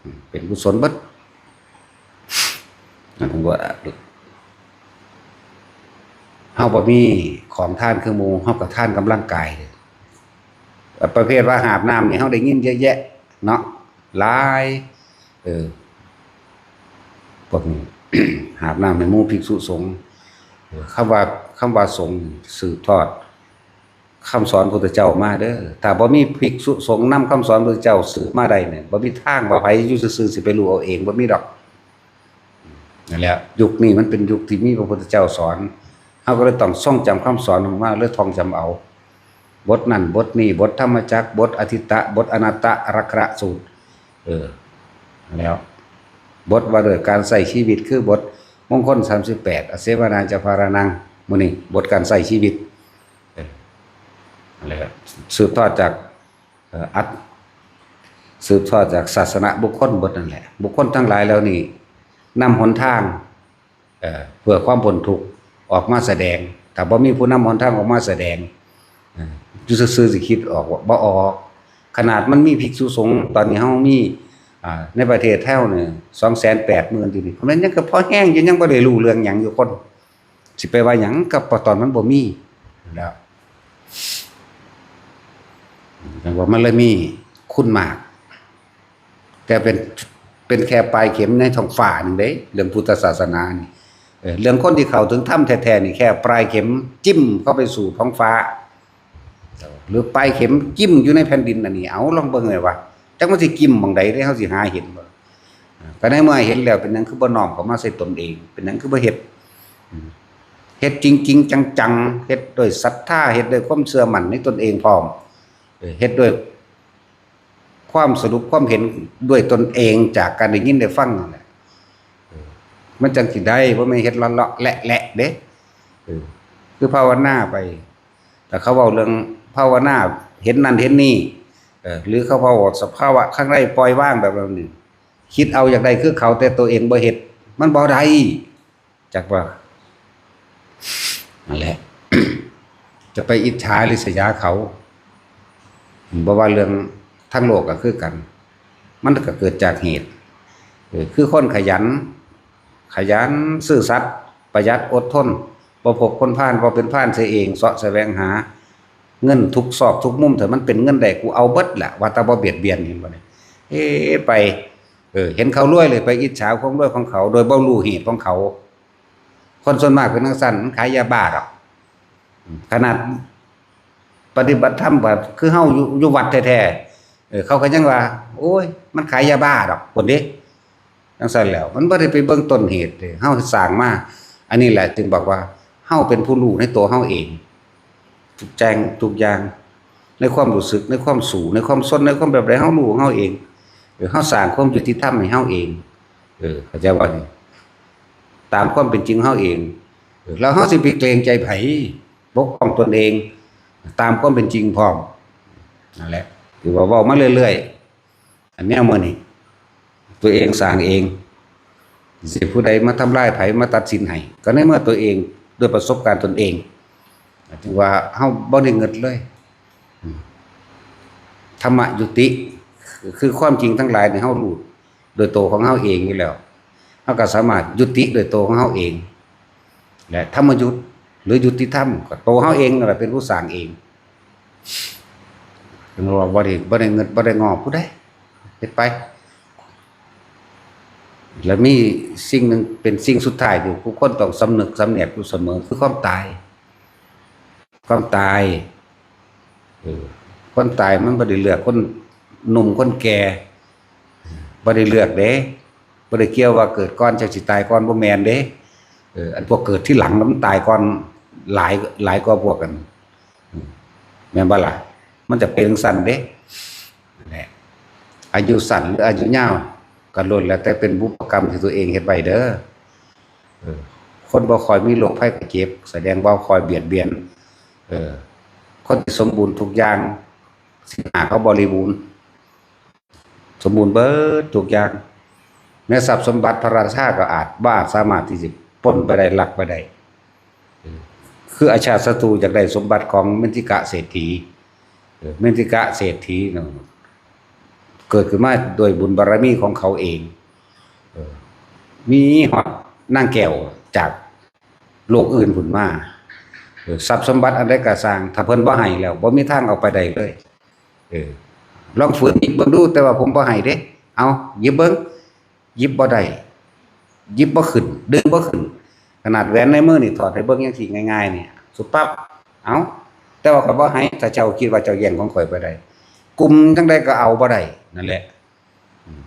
อืม เป็นกุศลเบิด นั่นผมว่า เฮาบ่มีของทานคือหมู่ เฮาก็ทานกำลังกาย ประเภทว่าหาบน้ำนี่เฮาได้ยินเยอะแยะเนาะ หลาย เออ พวกนี้ หาบน้ำให้หมู่ภิกษุสงฆ์ เออ คำว่า คำว่าสงฆ์สืบทอดคำสอนพระพุทธเจ้ามาเด้อ ถ้าบ่มีภิกษุสงฆ์นำคำสอนพระพุทธเจ้าสืบมาได้เนี่ย บ่มีทางว่าไผอยู่ซื่อๆสิไปรู้เอาเอง บ่มีดอก นั่นแหละ ยุคนี้มันเป็นยุคที่มีพระพุทธเจ้าสอน เฮาก็เลยต้องท่องจำคำสอนออกมา เลยท่องจำเอา บทนั่นบทนี้ บทธรรมจักร บทอทิตตะ บทอนัตตะ อักขระสูตร เออ แล้ว บทว่าด้วยการใช้ชีวิต คือบทมงคลสามสิบแปด อเสวนาจะพารานัง มื้อนี้ บทการใช้ชีวิต เออ นั่นแหละ สืบทอดจาก เอ่อ อัด สืบทอดจากศาสนบุคคลเบิดนั่นแหละ บุคคลทั้งหลายเหล่านี้ นำหนทาง เอ่อ เพื่อความพ้นทุกข์ออกมาแสดง ถ้าบ่มีผู้นำหนทางออกมาแสดง เอ่อ อยู่ซื่อๆสิคิดออกบ่ บ่ออก ขนาดมันมีภิกษุสงฆ์ ตอนนี้เฮามี อ่า ในประเทศไทยเฮานี่ สองแสนแปดหมื่น อยู่นี่ มันยังก็พอแฮงอยู่ ยังบ่ได้รู้เรื่องหยังอยู่คน สิไปว่าหยังกับตอนมันบ่มีแล้ว จั่งว่ามันเลยมีคุณมาก แต่เป็น เป็นแค่ปลายเข็มในท้องฟ้าหนึ่งเด้ เรื่องพุทธศาสนานี่ เออ เรื่องคนที่เข้าถึงธรรมแท้ๆนี่ แค่ปลายเข็มจิ้มเข้าไปสู่ท้องฟ้า หรือปลายเข็มจิ้มอยู่ในแผ่นดินอันนี้ เอาลองเบิ่งเลยว่า จักมันสิจิ้มหม่องใดเด้ เฮาสิหาเห็นบ่ อ่า ก็ในเมื่อเห็นแล้ว เป็นหยังคือบ่น้อมเข้ามาใส่ตนเอง เป็นหยังคือบ่เฮ็ด อืม เฮ็ดจริงๆจังๆ เฮ็ดด้วยศรัทธา เฮ็ดด้วยความเชื่อมั่นในตนเองพร้อม เออ เฮ็ดด้วยความสรุปความเห็นด้วยตนเองจากการได้ยินได้ฟังนั่นแหละ เออ มันจั่งสิได้ บ่แม่นเฮ็ดเลาะๆแหละๆเด้ เออ คือภาวนาไป แต่เขาเว้าเรื่องภาวนา เห็นนั่นเห็นนี่ เออ หรือเขาเว้าสภาวะข้างในปล่อยวางแบบนั้นนี่ คิดเอาอยากได้คือเขา แต่ตัวเองบ่เฮ็ด มันบ่ได้ จักว่า นั่นแหละ จะไปอิจฉาริษยาเขา บ่ว่าเรื่องทางโลกก็คือกัน มันก็เกิดจากเหตุ เออ คือคนขยัน ขยัน ซื่อสัตย์ ประหยัด อดทน บ่พกคนพาล บ่เป็นพาลเสียเอง เสาะแสวงหา เงินทุกซอกทุกมุม ถ้ามันเป็นเงินได้ กูเอาเบิดแหละ ว่าแต่บ่เบียดเบียน เห็นบ่เนี่ย เอ้ ไป เออ เห็นเขารวยเลยไปอิจฉาความรวยของเขา โดยบ่รู้เหตุของเขา คนส่วนมากเป็นจั่งซั้น มันขายยาบ้าดอก ขนาดปฏิบัติธรรมก็คือเฮาอยู่ อยู่วัดแท้ๆ เออ เขาก็ยังว่า โอ้ย มันขายยาบ้าดอก คนเด้ จั่งซั้นแล้ว มันบ่ได้ไปเบิ่งต้นเหตุเด้ เฮาสร้างมา อันนี้แหละจึงบอกว่า เฮาเป็นผู้รู้ในตัวเฮาเอง ทุกแจ้งทุกอย่าง ในความรู้สึก ในความสู้ ในความซน ในความแบบใด เฮารู้ของเฮาเอง เออ เฮาสร้างความยุติธรรมให้เฮาเอง เออ เข้าใจบ่นี่ ตามความเป็นจริงเฮาเอง เออ แล้วเฮาสิไปเกรงใจไผ ปกป้องตนเอง ตามความเป็นจริงพร้อม นั่นแหละ ถือว่าเว้ามาเรื่อยๆ อันแนวมื้อนี้ ตัวเองสร้างเอง สิผู้ใดมาทำลายไผ มาตัดสินให้ ก็ในเมื่อตัวเอง ด้วยประสบการณ์ตนเอง ถือว่าเฮาบ่ได้เงิดเลย อืม ธรรมยุติ คือความจริงทั้งหลายเนี่ยเฮารู้โดยตัวของเฮาเองอยู่แล้ว เฮาก็สามารถยุติโดยตัวของเฮาเอง และธรรมยุติ หรือยุติธรรม ก็ตัวเฮาเองนั่นแหละเป็นผู้สร้างเอง เพิ่นว่าบ่ได้ บ่ได้เงิด บ่ได้งอผู้ใด เฮ็ดไป แล้วมีสิ่งหนึ่งเป็นสิ่งสุดท้ายที่ทุกคนต้องสำนึกสำแนกอยู่เสมอ คือความตาย ความตาย เออ คนตายมันบ่ได้เลือกคนหนุ่มคนแก่ บ่ได้เลือกเด้ บ่ได้เกี่ยวว่าเกิดก่อนจั่งสิตายก่อน บ่แม่นเด้ เออ อันพวกเกิดทีหลังมันตายก่อนหลาย หลายกว่าพวกกัน อืม แม่นบ่ล่ะ มันจะเป็นจั่งซั้นเด้ นั่นแหละ อายุสั้นหรืออายุยาว ก็ล้วนแล้วแต่เป็นบุพกรรมที่ตัวเองเฮ็ดไว้เด้อ เออ คนบ่ค่อยมีโรคภัยไข้เจ็บ แสดงบ่ค่อยเบียดเบียน เออ คนที่สมบูรณ์ทุกอย่าง ศีลห้าเขาบริบูรณ์ สมบูรณ์เบิดทุกอย่าง แม้ทรัพย์สมบัติพระราชาก็อาจ บ่อาจสามารถที่สิปล้นไปได้ ลักไปได้ เออ คืออาชาติศัตรูอยากได้สมบัติของเมนทิกะเศรษฐี เออ เมนทิกะเศรษฐีเนาะ เกิดขึ้นมาโดยบุญบารมีของเขาเอง เออ มีฮอดนางแก้วจากโลกอื่นพุ้นมา เออ ทรัพย์สมบัติอันใดก็ซ่าง ถ้าเพิ่นบ่ให้แล้ว บ่มีทางเอาไปได้เลย เออ ลองฝืนหยิบเบิ่งดู แต่ว่าผมบ่ให้เด้ เอา หยิบเบิ่ง หยิบบ่ได้ หยิบบ่ขึ้น ดึงบ่ขึ้น ขนาดแหวนในมือนี่ถอดให้เบิ่งจั่งซี้ง่ายๆ นี่ สุบปั๊บ เอา แต่ว่าข้อยบ่ให้ ถ้าเจ้าคิดว่าเจ้าแย่งของข้อยบ่ได้ กลุ่มจั่งใดก็เอาบ่ได้ นั่นแหละ อืม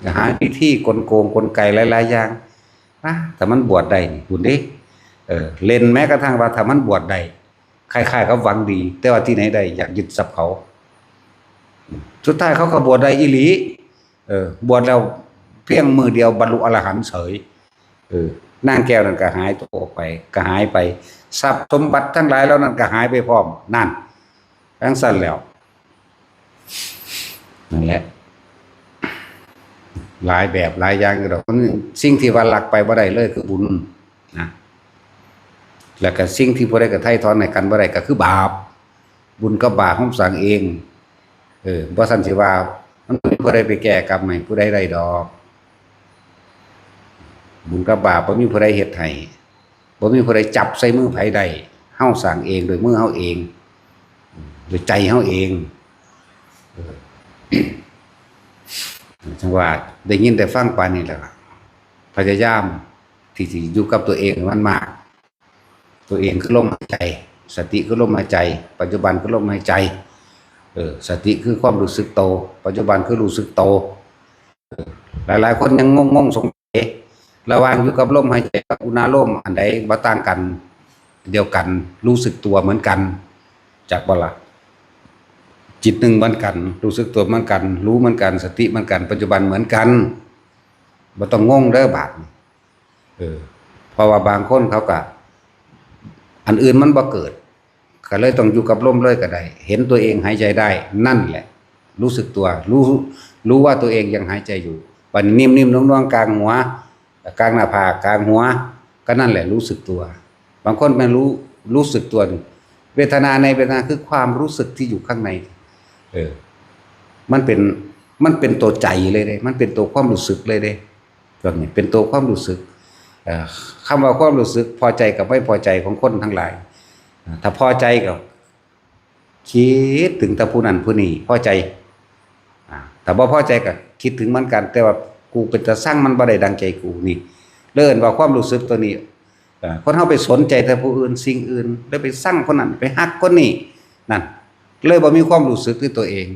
ก็หาวิธีกลโกงกลไกหลายๆ อย่าง อ่ะ ถ้ามันบวชได้นี่ พุ้นเด้ เออ เล่นแม้กระทั่งว่าถ้ามันบวชได้ คล้ายๆ กับหวังดี แต่ว่าที่ไหนได้ อยากยึดทรัพย์เขา สุดท้ายเขาก็บวชได้อีหลี เออ บวชแล้วเพียงมื้อเดียวบรรลุอรหันต์เฉย เออ นางแก้วนั่นก็หายตัวออกไป ก็หายไป ทรัพย์สมบัติทั้งหลายเหล่านั้นก็หายไปพร้อม นั่น จั่งซั้นแล้ว นั่นแหละ หลายแบบหลายอย่างอยู่ดอก มันสิ่งที่ว่าลักไปบ่ได้เลยคือบุญนะ แล้วก็สิ่งที่ผู้ใดก็ไถ่ถอนให้กันบ่ได้ก็คือบาป บุญกับบาปเฮาสร้างเอง เออ บ่ซั้นสิว่า มันบ่มีผู้ใดไปแก้กรรมให้ผู้ใดได้ดอก บุญกับบาปบ่มีผู้ใดเฮ็ดให้ บ่มีผู้ใดจับใส่มือไผได้ เฮาสร้างเองด้วยมือเฮาเอง ด้วยใจเฮาเอง เออ จั่งว่าได้ยินได้ฟังปานนี้แล้ว พยายามที่สิอยู่กับตัวเองให้มันมาก ตัวเองคือลมหายใจ สติคือลมหายใจ ปัจจุบันคือลมหายใจ เออ สติคือความรู้สึกโต ปัจจุบันคือรู้สึกโต เออ หลายๆ คนยังงงๆ สงสัย ระหว่างอยู่กับลมหายใจกับอุณาโลม อันใดบ่ต่างกัน เดียวกัน รู้สึกตัวเหมือนกัน จักบ่ล่ะ จิตหนึ่งเหมือนกัน รู้สึกตัวเหมือนกัน รู้เหมือนกัน สติเหมือนกัน ปัจจุบันเหมือนกัน บ่ต้องงงเด้อบาดนี้ เออ เพราะว่าบางคนเขาก็ อันอื่นมันบ่เกิด ก็เลยต้องอยู่กับลมเลยก็ได้ เห็นตัวเองหายใจได้ นั่นแหละ รู้สึกตัว รู้ รู้ว่าตัวเองยังหายใจอยู่ บัดนี้นิ่มๆ นวลๆ กลางหัว กลางหน้าผาก กลางหัว ก็นั่นแหละรู้สึกตัว บางคนไม่รู้ รู้สึกตัวนี่ เวทนาในเวทนาคือความรู้สึกที่อยู่ข้างใน เออ มันเป็น มันเป็นตัวใจเลยเด้ มันเป็นตัวความรู้สึกเลยเด้ ตัวนี้เป็นตัวความรู้สึก เอ่อ คำว่าความรู้สึกพอใจกับไม่พอใจของคนทั้งหลาย ถ้าพอใจก็คิดถึงแต่ผู้นั้นผู้นี้ พอใจ อ่า ถ้าบ่พอใจก็คิดถึงเหมือนกัน แต่ว่ากูเป็นตาซัง มันบ่ได้ดังใจกูนี่ เอิ้นว่าความรู้สึกตัวนี้ เอ่อ คนเฮาไปสนใจแต่ผู้อื่นสิ่งอื่น แล้วไปซังคนนั้น ไปฮักคนนี้ นั่น เลยบ่มีความรู้สึกในตัวเอง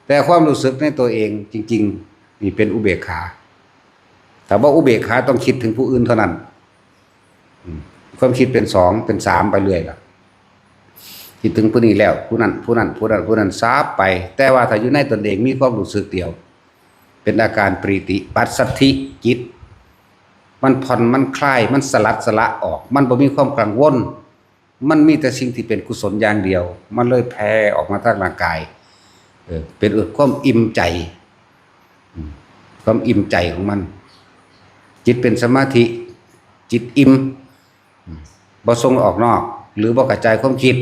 แต่ความรู้สึกในตัวเองจริงๆ นี่เป็นอุเบกขา ถ้าบ่อุเบกขาต้องคิดถึงผู้อื่นเท่านั้น อืม ความคิดเป็นสอง เป็นสามไปเรื่อยล่ะ คิดถึงผู้นี้แล้ว ผู้นั้น ผู้นั้น ผู้นั้น ผู้นั้น ซาบไป แต่ว่าถ้าอยู่ในตนเองมีความรู้สึกเดียว เป็นอาการปีติปัสสัทธิจิต มันผ่อน มันคลาย มันสลัดสละออก มันบ่มีความกังวล มันมีแต่สิ่งที่เป็นกุศลอย่างเดียว มันเลยแผ่ออกมาทางร่างกาย เออ เป็นความอิ่มใจ อืม ความอิ่มใจของมัน จิตเป็นสมาธิ จิตอิ่ม อืม บ่ส่งออกนอก หรือบ่กระจายความคิด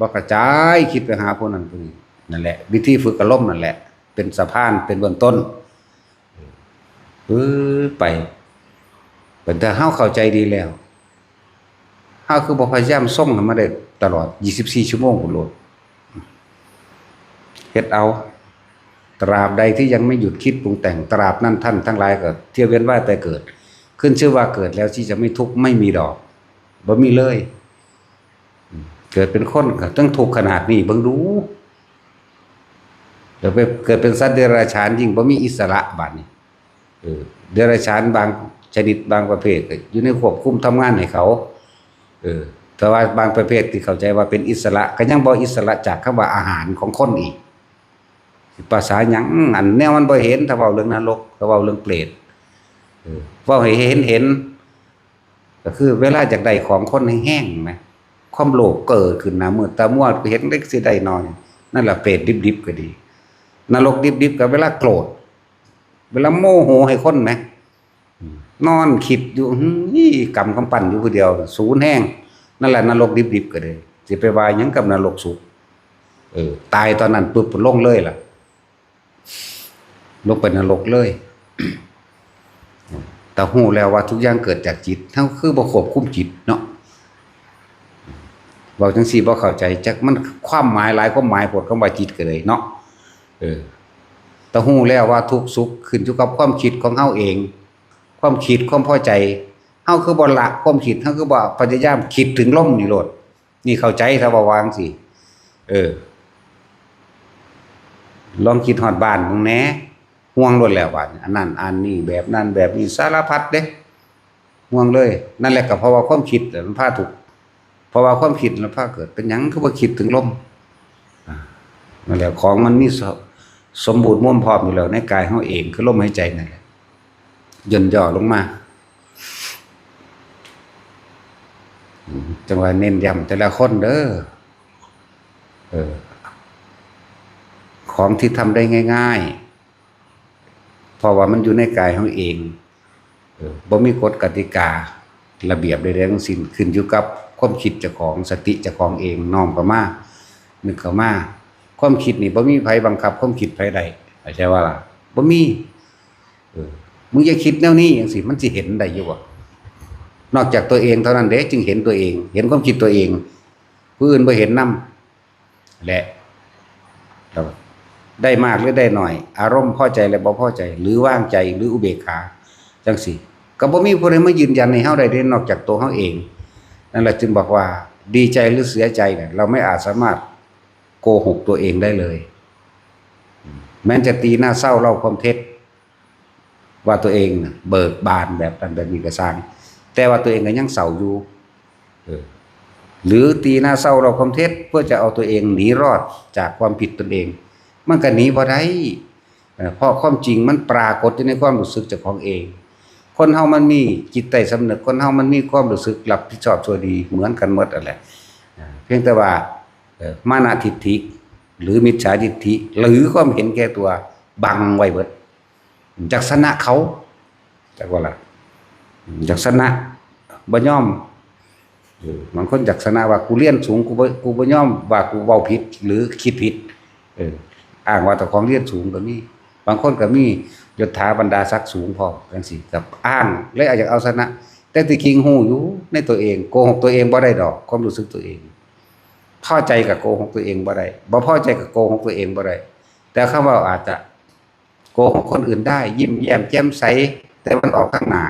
บ่กระจายคิดไปหาผู้นั้นผู้นี้ นั่นแหละ วิธีฝึกอารมณ์นั่นแหละ เป็นสะพาน เป็นเบื้องต้น เออ ไป เป็นแต่เฮาเข้าใจดีแล้ว เฮาคือบ่พยายามทรงให้มันได้ตลอด ยี่สิบสี่ ชั่วโมงพุ้นโลด เฮ็ดเอา ตราบใดที่ยังไม่หยุดคิดปรุงแต่ง ตราบนั้นท่านทั้งหลายก็เที่ยวเวียนว่ายตายเกิด ขึ้นชื่อว่าเกิดแล้วที่จะไม่ทุกข์ไม่มีดอก บ่มีเลย เกิดเป็นคนก็ต้องทุกข์ขนาดนี้ เบิ่งดู เกิดไป เกิดเป็นสัตว์เดรัจฉานยิ่งบ่มีอิสระบาดนี้ เออ เดรัจฉานบางชนิดบางประเภทก็อยู่ในควบคุมทำงานให้เขา เออ แต่ว่าบางประเภทที่เข้าใจว่าเป็นอิสระ ก็ยังบ่อิสระจากคำว่าอาหารของคนอีก ภาษาหยัง อันแนวมันบ่เห็น ถ้าเว้าเรื่องนรก ถ้าเว้าเรื่องเปรต เออ เว้าให้เห็นเห็น ก็คือเวลาอยากได้ของคนแฮงๆ นะ ความโลภเกิดขึ้นหน้ามืดตามัว เห็นเล็กสิได้น้อย นั่นแหละเปรตดิบๆ ก็ดี นรกดิบๆ ก็เวลาโกรธ เวลาโมโหให้คนนะ นอนคิดอยู่ หืม กำกำปั้นอยู่ผู้เดียว สูนแฮง นั่นแหละนรกดิบๆก็เลย สิไปว่าหยังกับนรกสุค เออ ตายตอนนั้นปุ๊บลงเลยล่ะ ลงไปนรกเลย แต่ฮู้แล้วว่าทุกอย่างเกิดจากจิต เฮาคือบ่ควบคุมจิตเนาะ เว้าจังซี่บ่เข้าใจ จักมันความหมายหลายความหมายโพด คำว่าจิตก็เลยเนาะ เออ แต่ฮู้แล้วว่าทุกข์สุขขึ้นอยู่กับความคิดของเฮาเอง ความคิดความพอใจ เฮาคือบ่ละความคิด เฮาคือบ่พยายามคิดถึงลมนี่โลด นี่เข้าใจซะ ว่าวางสิ เออ ลองคิดฮอดบ้านมึงแหน่ ห่วงโลดแล้วบาดนี้ อันนั้นอันนี้ แบบนั้นแบบนี้ สารพัดเด้ ห่วงเลย นั่นแหละก็เพราะว่าความคิดแหละมันพาทุกข์ เพราะว่าความคิดมันพาเกิด เป็นหยังคือบ่คิดถึงลม อ่า นั่นแหละ ของมันมีส- สมบูรณ์ม่วมพร้อมอยู่แล้วในกายเฮาเอง คือลมหายใจนั่นแหละ ย่นย่อลงมา อืม จังว่าเน้นย้ำแต่ละคนเด้อ เออ ของที่ทำได้ง่ายๆ เพราะว่ามันอยู่ในกายเฮาเอง เออ บ่มีกฎกติกา ระเบียบใดๆทั้งสิ้น ขึ้นอยู่กับความคิดเจ้าของ สติเจ้าของเอง น้อมเข้ามา นึกเข้ามา ความคิดนี่บ่มีไผบังคับความคิดไผได้ เข้าใจว่าล่ะ บ่มี เออ มึงอย่าคิดแนวนี้จังซี้ มันสิเห็นได้อยู่บ่ นอกจากตัวเองเท่านั้นเด้ จึงเห็นตัวเอง เห็นความคิดตัวเอง ผู้อื่นบ่เห็นนำ และ ได้มากหรือได้น้อย อารมณ์พอใจและบ่พอใจ หรือวางใจ หรืออุเบกขา จังซี้ ก็บ่มีผู้ใดมายืนยันให้เฮาได้เด้ นอกจากตัวเฮาเอง นั่นแหละจึงบอกว่า ดีใจหรือเสียใจเนี่ย เราไม่อาจสามารถโกหกตัวเองได้เลย แม้จะตีหน้าเศร้าเล่าความเท็จ ว่าตัวเองน่ะเบิกบานแบบนั้นแบบนี้ก็ซ่าง แต่ว่าตัวเองก็ยังเศร้าอยู่ เออ หรือตีหน้าเศร้าเล่าความเท็จ เพื่อจะเอาตัวเองหนีรอดจากความผิดตนเอง มันก็หนีบ่ได้ เอ่อ เพราะความจริงมันปรากฏอยู่ในความรู้สึกเจ้าของเอง คนเฮามันมีจิตใต้สำนึก คนเฮามันมีความรู้สึกรับผิดชอบชั่วดีเหมือนกันหมดนั่นแหละ อ่า เพียงแต่ว่า เอ่อ มานะทิฏฐิ หรือมิจฉาทิฏฐิ หรือความเห็นแก่ตัวบังไว้เบิด จักชนะเขา จักว่าล่ะ จักชนะ บ่ยอม เออ บางคนจักชนะว่ากูเรียนสูง กูบ่ กูบ่ยอมว่ากูเว้าผิด หรือคิดผิด เออ อ้างว่าเจ้าของเรียนสูงก็มี บางคนก็มียศถาบรรดาศักดิ์สูงพร้อม จังซี้ กับอ้าง และอยากเอาชนะ แต่ที่จริงฮู้อยู่ในตัวเอง โกหกตัวเองบ่ได้ดอก ความรู้สึกตัวเอง พอใจก็โกหกตัวเองบ่ได้ บ่พอใจก็โกหกตัวเองบ่ได้ แต่คำว่าอาจจะโกหกคนอื่นได้ ยิ้มแย้มแจ่มใส แต่มันออกข้างหน้า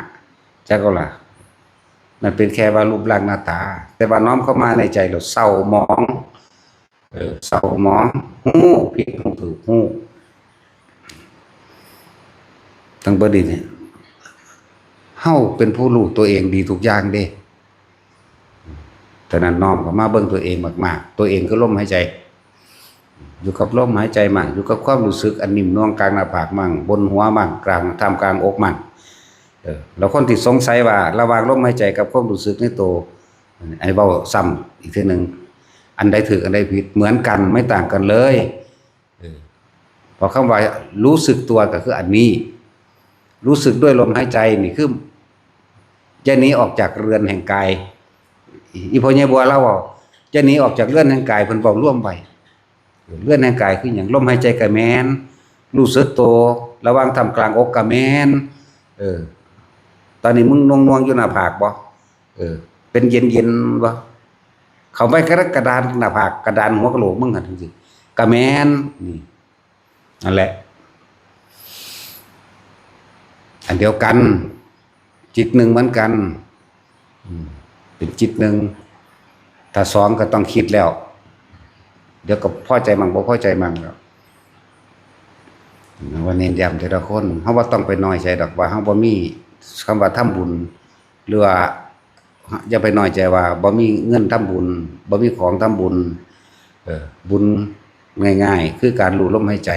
จักว่าล่ะ มันเป็นแค่ว่ารูปร่างหน้าตา แต่ว่าน้อมเข้ามาในใจเราเศร้าหมอง เออ เศร้าหมอง ฮู้ผิดฮู้ถูก ฮู้ ทั้งเบิดนี่เนี่ย เฮาเป็นผู้รู้ตัวเองดีทุกอย่างเด้ ฉะนั้นน้อมเข้ามาเบิ่งตัวเองมากๆ ตัวเองคือลมหายใจ อยู่กับลมหายใจมั่ง อยู่กับความรู้สึกอันนิ่มนวลกลางหน้าผากมั่ง บนหัวมั่ง กลาง ท่ามกลางอกมั่ง เออ แล้วคนที่สงสัยว่าระหว่างลมหายใจกับความรู้สึกในตัว ไอ้เว้าซ้ำอีกเทื่อหนึ่ง อันใดถูกอันใดผิด เหมือนกัน ไม่ต่างกันเลย เออ เพราะคำว่ารู้สึกตัวก็คืออันนี้ รู้สึกด้วยลมหายใจนี่คือ จะหนีออกจากเรือนแห่งกาย อีพ่อใหญ่บัวเล่าว่า จะหนีออกจากเรือนแห่งกาย เพิ่นเว้ารวมไว้ เรือนแห่งกายคือหยัง ลมหายใจก็แม่น รู้สึกตัว ระหว่างท่ามกลางอกก็แม่น เออ ตอนนี้มึงหน่วงๆอยู่หน้าผากบ่ เออ เป็นเย็นๆบ่ เข้าไปกระดานหน้าผาก กระดานหัวกะโหลกมึงหั่นจังซี่ ก็แม่น นี่ นั่นแหละ อันเดียวกัน จิตหนึ่งเหมือนกัน อืม เป็นจิตหนึ่ง ถ้าสองก็ต้องคิดแล้ว เดี๋ยวก็พอใจมั่งบ่พอใจมั่งแล้ว ว่าเน้นย้ำแต่ละคน เฮาบ่ต้องไปน้อยใจดอกว่าเฮาบ่มีคำว่าทำบุญ หรือว่าอย่าไปน้อยใจว่าบ่มีเงินทำบุญ บ่มีของทำบุญ เออ บุญง่ายๆ คือการรู้ลมหายใจ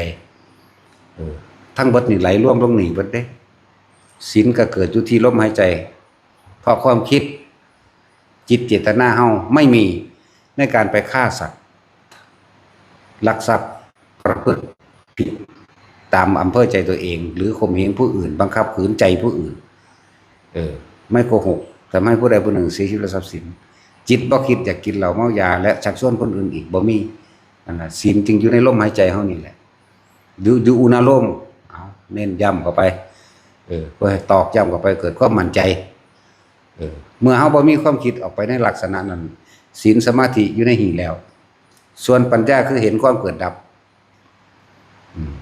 เออ ทั้งเบิดนี่ไหลรวมลงนี่เบิดเด้ ศีลก็เกิดอยู่ที่ลมหายใจ เพราะความคิด จิตเจตนาเฮาไม่มีในการไปฆ่าสัตว์ ลักทรัพย์ ประพฤติผิดตามอำเภอใจตัวเอง หรือข่มเหงผู้อื่น บังคับขืนใจผู้อื่น เออ ไม่โกหก ทำให้ผู้ใดผู้หนึ่งเสียชีวิตและทรัพย์สิน จิตบ่คิดอยากกินเหล้าเมายาและชักชวนคนอื่นอีก บ่มี นั่นน่ะ ศีลจึงอยู่ในลมหายใจเฮานี่แหละ อยู่ อยู่อุณาโลม เอา เน้นย้ำเข้าไป เออ เพื่อให้ตอกย้ำเข้าไป เกิดความมั่นใจ เออ เมื่อเฮาบ่มีความคิดออกไปในลักษณะนั้น ศีลสมาธิอยู่ในหีแล้ว ส่วนปัญญาคือเห็นความเกิดดับ อืม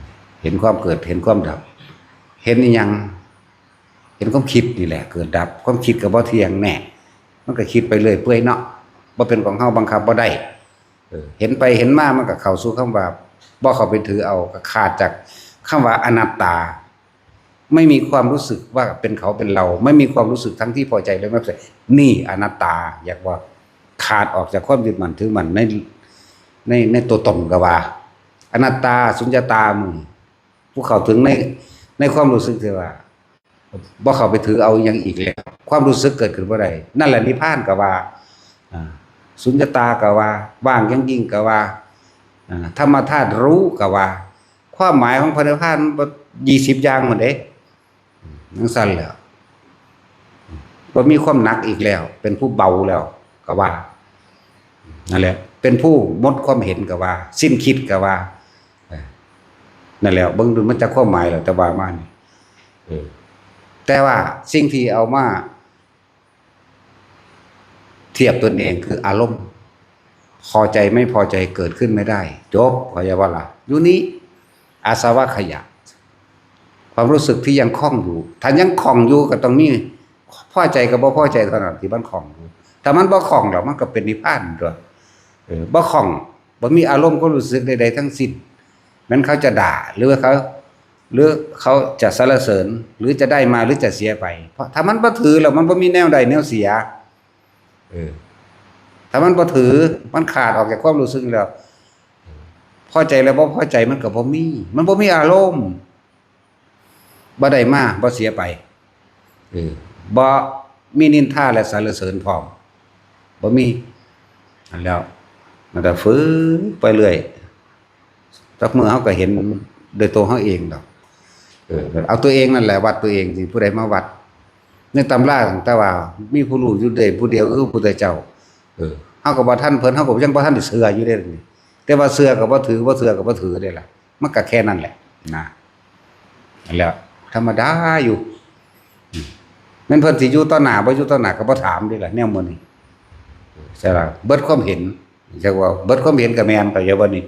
เห็นความเกิด เห็นความดับ เห็นอีหยัง เห็นความคิดนี่แหละ เกิดดับ ความคิดก็บ่เที่ยงแน่ มันก็คิดไปเรื่อยเปื่อยเนาะ บ่เป็นของเฮา บังคับบ่ได้ เออ เห็นไปเห็นมามันก็เข้าสู่คำว่า บ่เข้าไปถือเอา ก็ขาดจากคำว่าอนัตตา ไม่มีความรู้สึกว่าเป็นเขาเป็นเรา ไม่มีความรู้สึกทั้งที่พอใจและไม่พอใจ นี่อนัตตา อยากว่าขาดออกจากความยึดมั่นถือมั่นใน ใน ในตัวตนก็ว่า อนัตตา สุญญตา มึง ผู้เข้าถึงใน ในความรู้สึกที่ว่า บ่เข้าไปถือเอาอิหยังอีกแล้ว ความรู้สึกเกิดขึ้นบ่ได้ นั่นแหละนิพพานก็ว่า อ่า สุญญตาก็ว่า ว่างอย่างยิ่งก็ว่า อ่า ธรรมธาตุรู้ก็ว่า ความหมายของพระนิพพานมันบ่ ยี่สิบอย่างหมดเด้ จั่งซั้นแหล้ว บ่มีความหนักอีกแล้ว เป็นผู้เบาแล้วก็ว่า นั่นแหละ เป็นผู้หมดความเห็นก็ว่า สิ้นคิดก็ว่า เออ นั่นแหละ เบิ่งดูมันจักความหมายแล้ว แต่ว่ามานี่ เออ แต่ว่าสิ่งที่เอามาเทียบตนเองคืออารมณ์ พอใจไม่พอใจเกิดขึ้นไม่ได้ จบ เข้าใจบ่ล่ะ อยู่นี้ อาสวะขยะ ความรู้สึกที่ยังคล่องอยู่ ถ้ายังคล่องอยู่ก็ต้องมี พอใจกับบ่พอใจเท่านั้นที่มันคล่องอยู่ ถ้ามันบ่คล่องแล้วมันก็เป็นนิพพานตั๊ว เออ บ่คล่อง บ่มีอารมณ์ความรู้สึกใดๆทั้งสิ้น แม้นเขาจะด่า หรือว่าเขา หรือเขาจะสรรเสริญ หรือจะได้มา หรือจะเสียไป เพราะถ้ามันบ่ถือแล้วมันบ่มีแนวได้แนวเสีย เออ ถ้ามันบ่ถือ มันขาดออกจากความรู้สึกแล้ว พอใจแล้วบ่พอใจมันก็บ่มี มันบ่มีอารมณ์ บ่ได้มา บ่เสียไป เออ บ่มีนินทาและสรรเสริญพร้อม บ่มี นั่นแหล้ว มันก็ฝึกไปเรื่อย จักมื้อเฮาก็เห็นโดยตัวเฮาเองดอก เออ เอาตัวเองนั่นแหละวัดตัวเอง สิผู้ใดมาวัด ในตำราตั้งแต่ว่ามีผู้รู้อยู่ได้ผู้เดียวคือพระพุทธเจ้า เออ เฮาก็บ่ทันเพิ่น เฮาก็ยังบ่ทันได้เชื่ออยู่เด้ แต่ว่าเชื่อก็บ่ถือ บ่เชื่อก็บ่ถือเด้ล่ะ มันก็แค่นั้นแหละ นะ นั่นแหละ ธรรมดาอยู่ อืม แม่นเพิ่นสิอยู่ต่อหน้า บ่อยู่ต่อหน้าก็บ่ถามเด้ล่ะ แนวมื้อนี้ ใช่ล่ะ เบิดความเห็น จักว่าเบิดความเห็นก็แม่น เข้าใจบ่นี่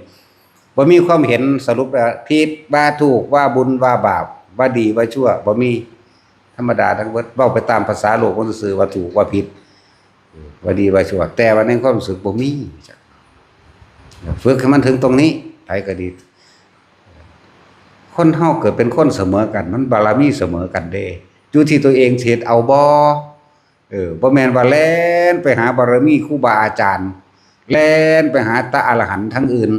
บ่มีความเห็นสรุปว่าผิด ว่าถูก ว่าบุญ ว่าบาป ว่าดี ว่าชั่ว บ่มี ธรรมดาทั้งเบิด เว้าไปตามภาษาโลกมันซื่อๆ ว่าถูก ว่าผิด ว่าดีว่าชั่ว แต่ว่าในความรู้สึกบ่มี ฝึกให้มันถึงตรงนี้ ไผก็ดี คนเฮาเกิดเป็นคนเสมอกัน มันบารมีเสมอกันเด้ อยู่ที่ตัวเองสิเฮ็ดเอาบ่ เออ บ่แม่นว่าแล่นไปหาบารมีครูบาอาจารย์ แล่นไปหาแต่อรหันต์ทั้งอื่น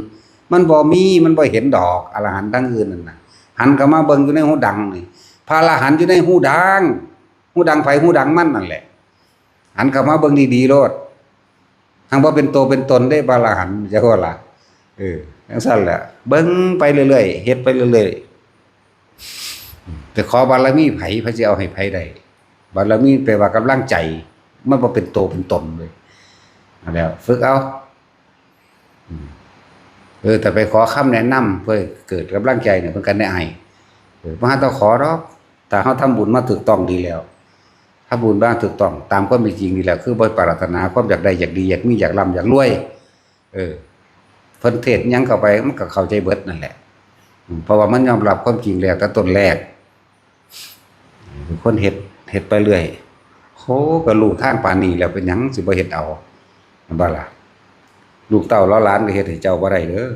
มันบ่มี มันบ่เห็นดอก อรหันต์ทั้งอื่นนั่นน่ะ หันเข้ามาเบิ่งอยู่ในฮูดังนี่ พระอรหันต์อยู่ในฮูดัง ฮูดังไผฮูดังมันนั่นแหละ หันเข้ามาเบิ่งดีๆโลด หังบ่เป็นโตเป็นตนเด้ พระอรหันต์ จักว่าล่ะ เออ จั่งซั้นแหละ เบิ่งไปเรื่อยๆ เฮ็ดไปเรื่อยๆ ไปขอบารมีไผ ไผสิเอาให้ไผได้ บารมีแปลว่ากำลังใจ มันบ่เป็นโตเป็นตนเลย นั่นแหละ ฝึกเอา อืม เออ แต่ไปขอคำแนะนำเพื่อเกิดกำลังใจเนี่ย เพิ่นก็แนะให้ เออ บ่หาต้องขอดอก ถ้าเฮาทำบุญมาถูกต้องดีแล้ว ทำบุญมาถูกต้องตามความเป็นจริงดีแล้ว คือบ่ปรารถนาความอยากได้ อยากดี อยากมี อยากร่ำ อยากรวย เออ เพิ่นเทศน์หยังเข้าไป มันก็เข้าใจเบิดนั่นแหละ อืม เพราะว่ามันยอมรับความจริงแล้วแต่ต้นแรก คนเฮ็ด เฮ็ดไปเรื่อย โห ก็รู้ทางปานนี้แล้ว เป็นหยังสิบ่เฮ็ดเอา แม่นบ่ล่ะ ลูกเต้าเหล่าหลานก็เฮ็ดให้เจ้าบ่ได้เด้อ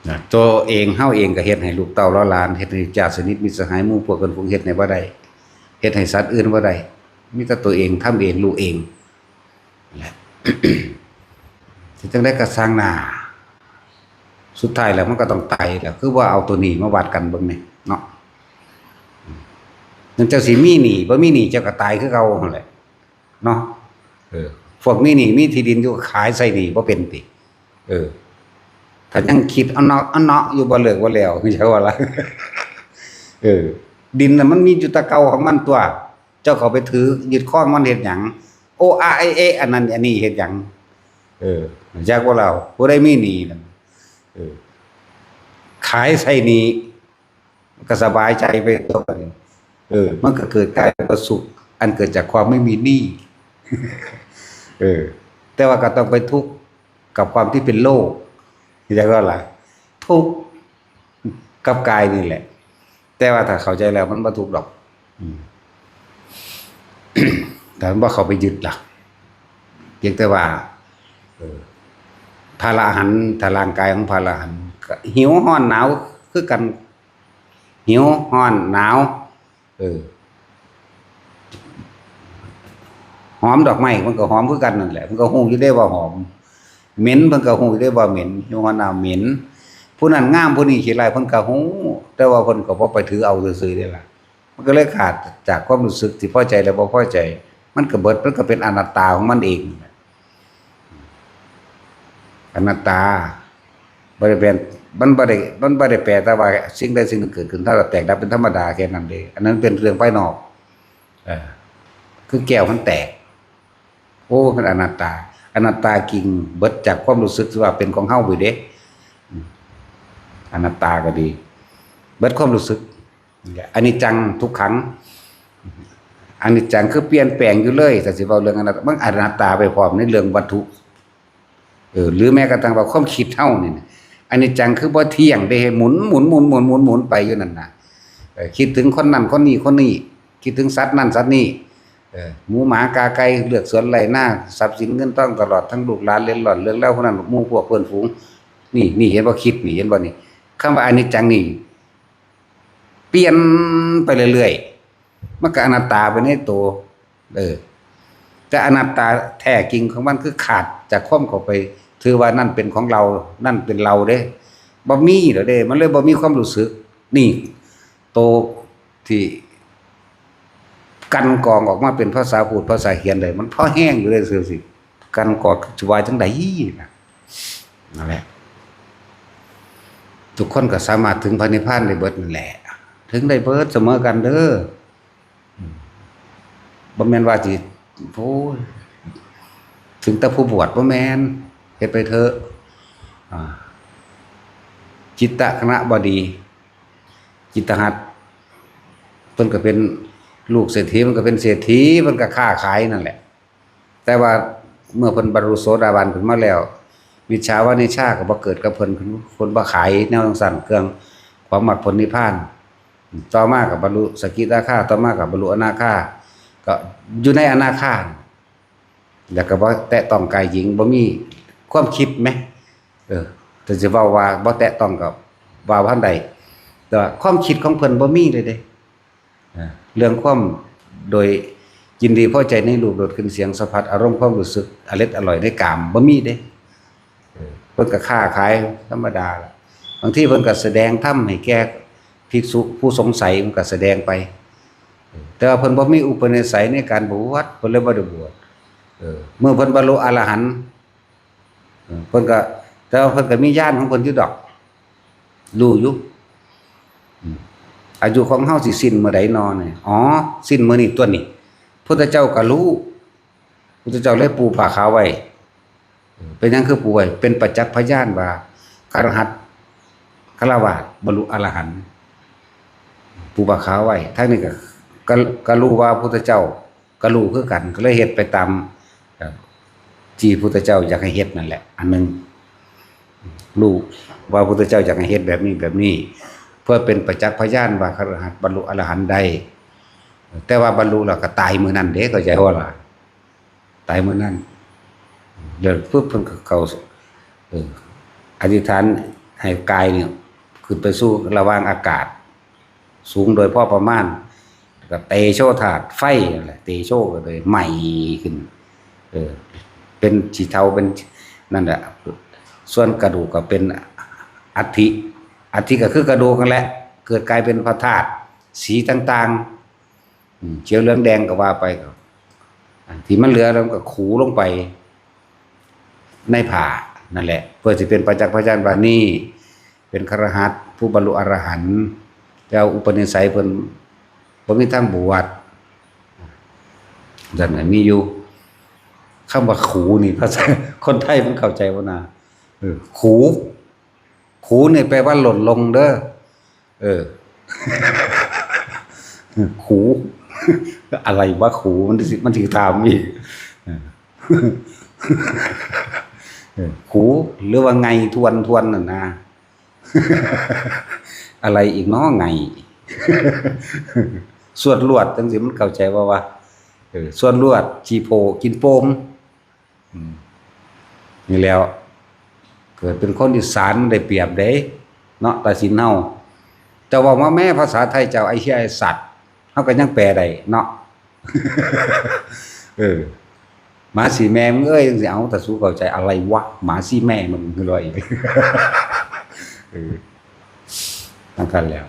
นะ ตัวเอง เฮาเองก็เฮ็ดให้ลูกเต้าเหล่าหลาน เฮ็ดให้ญาติสนิทมิตรสหายหมู่พวกเพื่อนฝูงเฮ็ดให้บ่ได้ เฮ็ดให้สัตว์อื่นบ่ได้ มีแต่ตัวเองทำเอง รู้เอง แหละ สิจั่งใดก็ซ่างหน้า สุดท้ายแล้วมันก็ต้องตายแหละ คือว่าเอาตัวนี้มาวัดกันเบิ่งนี่เนาะ นั่นเจ้าสิมีหนี้ บ่มีหนี้เจ้าก็ตายคือเก่าหั่นแหละ เนาะ เออ พวกมีหนี้มีที่ดินอยู่ขายใส่หนี้บ่เป็นติ เออ ถ้ายังคิดเอาเนาะเอาเนาะอยู่บ่เลิกบ่แล้ว จั่งว่าล่ะ เออ ดินน่ะมันมีอยู่แต่เก่าของมันตั๊ว เจ้าเข้าไปถือยึดครองมันเฮ็ดหยัง โออาไอเอ อันนั้นอันนี้เฮ็ดหยัง เออ จักว่าเรา ผู้ใดมีหนี้นั่น เออ ขายใส่หนี้ ก็สบายใจไปตัวนี้ เออ มันก็เกิดกลายเป็นสุข อันเกิดจากความไม่มีหนี้ เออ แต่ว่าก็ต้องไปทุกข์กับความที่เป็นโรค จักว่าล่ะ ทุกข์กับกายนี่แหละ แต่ว่าถ้าเข้าใจแล้วมันบ่ทุกข์ดอก อืม แต่มันบ่เข้าไปยึดล่ะ เพียงแต่ว่า เออ พระอรหันต์ ถ้าร่างกายของพระอรหันต์ ก็หิวร้อนหนาวคือกัน หิวร้อนหนาว เออ หอมดอกไม้ มันก็หอมคือกันนั่นแหละ มันก็ฮู้อยู่เด้ว่าหอม เหม็น มันก็ฮู้อยู่เด้ว่าเหม็น หิวร้อนหนาวเหม็น ผู้นั้นงาม ผู้นี้ขี้ร้าย เพิ่นก็ฮู้ แต่ว่าเพิ่นก็บ่ไปถือเอาซื่อๆเด้ล่ะ มันก็เลยขาดจากความรู้สึกที่พอใจและบ่พอใจ มันก็เบิด มันก็เป็นอนัตตาของมันเอง อนัตตา บ่ได้แปล มันบ่ได้ มันบ่ได้แปลแต่ว่าสิ่งใดสิ่งหนึ่งเกิดขึ้น ถ้าเราแตกดับเป็นธรรมดาแค่นั้นเด้ อันนั้นเป็นเรื่องภายนอก เออ คือแก้วมันแตก โอ้ มันอนัตตา อนัตตาจริง เบิดจากความรู้สึกที่ว่าเป็นของเฮาไปเด้ อืม อนัตตาก็ดี เบิดความรู้สึก อนิจจังทุกขัง อนิจจังคือเปลี่ยนแปลงอยู่เลย ถ้าสิเว้าเรื่องอนัตตา มันอนัตตาไปพร้อมในเรื่องวัตถุ เออ หรือแม้กระทั่งว่าความคิดเฮานี่นะ อนิจจังคือบ่เที่ยงเด้ หมุน หมุน หมุน หมุน หมุน หมุนไปอยู่นั่นน่ะ เออ คิดถึงคนนั้นคนนี้คนนี้ คิดถึงสัตว์นั่นสัตว์นี่ เออ หมูหมากาไก่ เฮือนสวนไร่นา ทรัพย์สินเงินทอง ตลอดทั้งลูกหลานเหลนหลอด เรื่องราวพวกนั้น หมู่พวกเพื่อนฝูง นี่ นี่เห็นบ่ คิดนี่ เห็นบ่นี่ คำว่าอนิจจังนี่ เปลี่ยนไปเรื่อยๆ มันก็อนัตตาไปในตัว เออ แต่อนัตตาแท้จริงของมันคือขาดจากความเข้าไป ถือว่านั่นเป็นของเรา นั่นเป็นเราเด้ บ่มีแล้วเด้ มันเลยบ่มีความรู้สึก นี่ โตที่กลั่นกรองออกมาเป็นภาษาพูดภาษาเขียนได้ มันพอแฮงอยู่เด้ ซื่อสิ กลั่นกรองสิว่าจั่งใดนะ นั่นแหละ ทุกคนก็สามารถถึงพระนิพพานได้เบิดนั่นแหละ ถึงได้เบิดเสมอกันเด้อ อืม บ่แม่นว่าสิ โอ้ย ถึงแต่ผู้บวช บ่แม่น เฮ็ดไปเถอะ อ่า จิตตะคณะบดี จิตตหัตถ์ เพิ่นก็เป็นลูกเศรษฐี มันก็เป็นเศรษฐี มันก็ค้าขายนั่นแหละ แต่ว่าเมื่อเพิ่นบรรลุโสดาบันขึ้นมาแล้ว มิจฉาวานิชาก็บ่เกิดกับเพิ่น เพิ่นบ่ขายแนวจั่งซั้น เครื่องของมรรคผลนิพพาน ต่อมาก็บรรลุสกิทาคา ต่อมาก็บรรลุอนาคา ก็อยู่ในอนาคา แล้วก็บ่แตะต้องกายหญิง บ่มีความคิดแหม เออ แต่สิเว้าว่าบ่แตะต้องก็ว่าบ่ทันได้ แต่ว่าความคิดของเพิ่นบ่มีเลยเด้ อ่า เรื่องความโดยยินดีพอใจในรูปรสกลิ่นเสียงสัมผัส อารมณ์ความรู้สึกอร็ดอร่อยในกามบ่มีเด้ เออ เพิ่นก็ค้าขายธรรมดาล่ะ บางทีเพิ่นก็แสดงธรรมให้แก่ภิกษุผู้สงสัย เพิ่นก็แสดงไป เออ แต่ว่าเพิ่นบ่มีอุปนิสัยในการบวช เพิ่นเลยบ่ได้บวช เออ เมื่อเพิ่นบรรลุอรหันต์ เออ เพิ่นก็ แต่ว่าเพิ่นก็มีญาณของเพิ่นอยู่ดอก รู้อยู่ อืม อายุของเฮาสิสิ้นเมื่อใดนอเนี่ย อ๋อ สิ้นมื้อนี้ตั๊วนี่ พุทธเจ้าก็รู้ พุทธเจ้าเลยปูผ้าขาวไว้ เออ เป็นหยังคือปูไว้ เป็นประจักษ์พยานว่าคฤหัสถ์ ฆราวาส บรรลุอรหันต์ ปูผ้าขาวไว้ ทางนี้ก็ ก็ ก็รู้ว่าพุทธเจ้า ก็รู้คือกัน ก็เลยเฮ็ดไปตาม เอ่อ ที่พุทธเจ้าอยากให้เฮ็ดนั่นแหละ อันหนึ่ง รู้ว่าพุทธเจ้าอยากให้เฮ็ดแบบนี้แบบนี้ เพื่อเป็นประจักษ์พยานว่าคฤหัสถ์บรรลุอรหันต์ได้ แต่ว่าบรรลุแล้วก็ตายมื้อนั้นเด้ เข้าใจบ่ล่ะ ตายมื้อนั้น แล้วปุ๊บเพิ่นก็เข้า เออ อธิษฐานให้กายเนี่ยขึ้นไปสู่ระหว่างอากาศ สูงโดยพอประมาณ แล้วก็เตโชธาตุไฟนั่นแหละ เตโชก็เลยไหม้ขึ้น เออ เป็นสีเทา เป็นนั่นแหละ ส่วนกระดูกก็เป็นอัฐิ อัฐิก็คือกระดูกนั่นแหละ เกิดกลายเป็นพระธาตุสีต่างๆ อืม เขียวเหลืองแดงก็ว่าไป ก็ อันที่มันเหลือแล้วมันก็ขูดลงไปในผ้านั่นแหละ เพื่อสิเป็นประจักษ์พยานว่านี่เป็นคฤหัสถ์ผู้บรรลุอรหันต์ แล้วอุปนิสัยเพิ่นบ่มีทางบวช จั่งนั้นมีอยู่ คำว่าขูนี่ ภาษาคนไทยมันเข้าใจบ่นะ เออ ขู ขูนี่แปลว่าหล่นลงเด้อ เออ ขู อะไรวะขู มันสิ มันสิถามอีก เออ เออ ขู หรือว่าไงทวน ทวนน่ะนะ อะไรอีกเนาะไง สวดลวดจังสิมันเข้าใจบ่วะ เออ สวดลวด ขี้โพ กินโปม อืม นี่แหล้ว เกิดเป็นคนอีสานมันได้เปรียบเด้ เนาะ ตัดสินเฮา เจ้าเว้ามาแม้ภาษาไทยเจ้า ไอ้เหี้ย ไอ้สัตว์ เฮาก็ยังแปลได้เนาะ เออ หมาสีแม่มึงเอ้ย จังสิ เอา ถ้าสูเข้าใจ อะไรวะ หมาสีแม่มึง คือว่าอีก เออ ทั้งกันแล้ว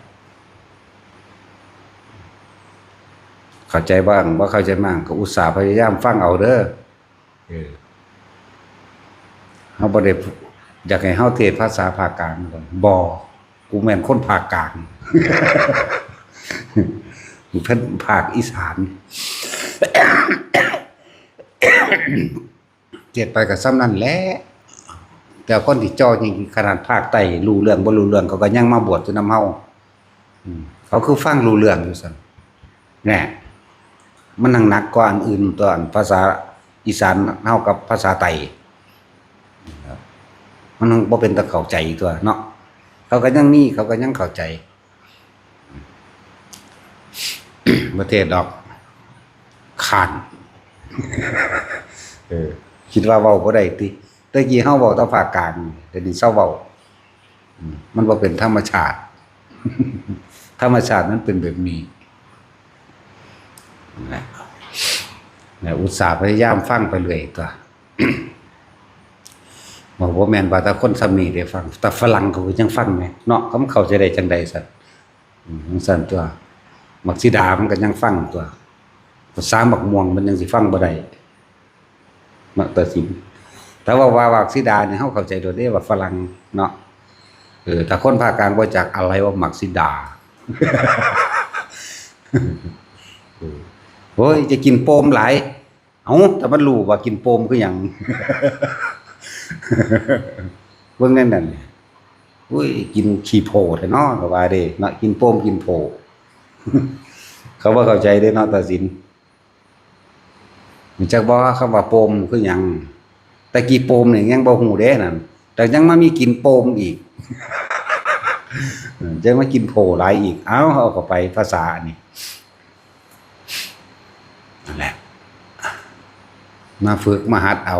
เข้าใจบ้าง บ่เข้าใจบ้าง ก็อุตส่าห์พยายามฟังเอาเด้อ เออ เฮาบ่ได้ อยากให้เฮาเทศน์ภาษาภาคกลาง บ่ กูแม่นคนภาคกลาง กูเป็นภาคอีสาน เทศน์ไปก็ส่ำนั่นแหละ แต่คนที่จ่อจริงๆ ขนาดภาคใต้รู้เรื่องบ่รู้เรื่อง เขาก็ยังมาบวชอยู่นำเฮา อืม เขาคือฟังรู้เรื่องอยู่ซั่น แน่ มันหนัก หนักกว่าอันอื่นตัว อันภาษาอีสานเฮากับภาษาไทย มันบ่เป็นตาเข้าใจตัวเนาะ เขาก็ยังมี เขาก็ยังเข้าใจ บ่เทศน์ดอก ค้าน เออ คิดว่าเว้าบ่ได้ติ แต่กี้เฮาเว้าแต่ภาคกลาง เดี๋ยวนี้เซาเว้า อืม มันบ่เป็นธรรมชาติ ธรรมชาติมันเป็นแบบนี้ นะ นะ อุตส่าห์พยายามฟังไปเรื่อยตัว บอกว่าแม่นว่าแต่คนส่ำนี้ได้ฟัง แต่ฝรั่งเขาก็ยังฟังแหมเนาะ เขาเข้าใจได้จังใดซั่น อืม จังซั่นตัว หมากสีดามันก็ยังฟังตัว ภาษาหมากม่วงมันยังสิฟังบ่ได้ มาตัดสิน ถ้าว่า ว่าหมากสีดาเนี่ย เฮาเข้าใจโดดเด้ว่าฝรั่งเนาะ เออ ถ้าคนภาคกลางบ่จักอะไรว่าหมากสีดา เออ โอ้ย จะกินโปมหลาย เอ้า แต่มันรู้ว่ากินโปมคือหยัง เบิ่งแนวนั้น อุ้ย กินขี้โพแท้เนาะ ก็ว่าเด้เนาะ กินโปมกินโพ เขาบ่เข้าใจเด้เนาะ ตัดสิน รู้จักบ่คำว่าโปมคือหยัง แต่กี้โปมนี่ยังบ่ฮู้เด้นั่น แต่ยังมามีกินโปมอีก เออ ยังมากินโพหลายอีก เอ้า เอาเข้าไปภาษาอันนี้ นั่นแหละ มาฝึกมาหัดเอา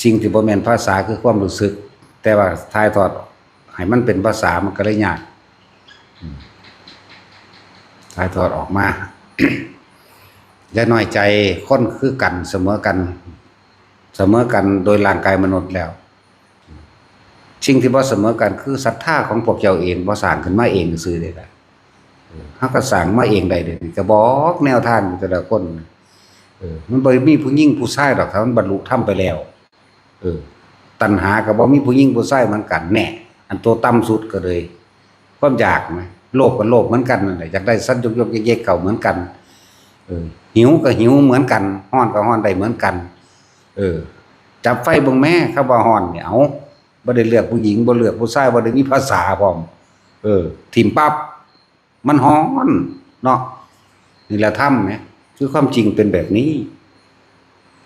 สิ่งที่บ่แม่นภาษาคือความรู้สึก แต่ว่าถ่ายทอดให้มันเป็นภาษามันก็เลยยาก อืม ถ่ายทอดออกมา อย่าน้อยใจ คนคือกัน เสมอกัน เสมอกันโดยร่างกายมนุษย์แล้ว สิ่งที่บ่เสมอกันคือศรัทธาของพวกเจ้าเอง บ่สร้างขึ้นมาเองซื่อเด้ล่ะ เออ เฮาก็สร้างมาเองได้เด้ ก็บอกแนวทางอยู่แต่ละคน เออ มันบ่มีผู้หญิงผู้ชายดอก ถ้ามันบรรลุธรรมไปแล้ว เออ ตัณหาก็บ่มีผู้หญิงผู้ชายเหมือนกัน แน่ อันตัวต่ำสุดก็เลย ความอยากนะ โลภก็โลภเหมือนกันนั่นแหละ อยากได้สันยกยกเยกๆ เก่าเหมือนกัน เออ หิวก็หิวเหมือนกัน ร้อนก็ร้อนได้เหมือนกัน เออ จับไฟเบิ่งแม้ คำว่าร้อนเนี่ย เอ้า บ่ได้เลือกผู้หญิง บ่เลือกผู้ชาย บ่ได้มีภาษาพร้อม เออ ถิ่มปั๊บ มันร้อนเนาะ นี่แหละธรรมแหม คือความจริงเป็นแบบนี้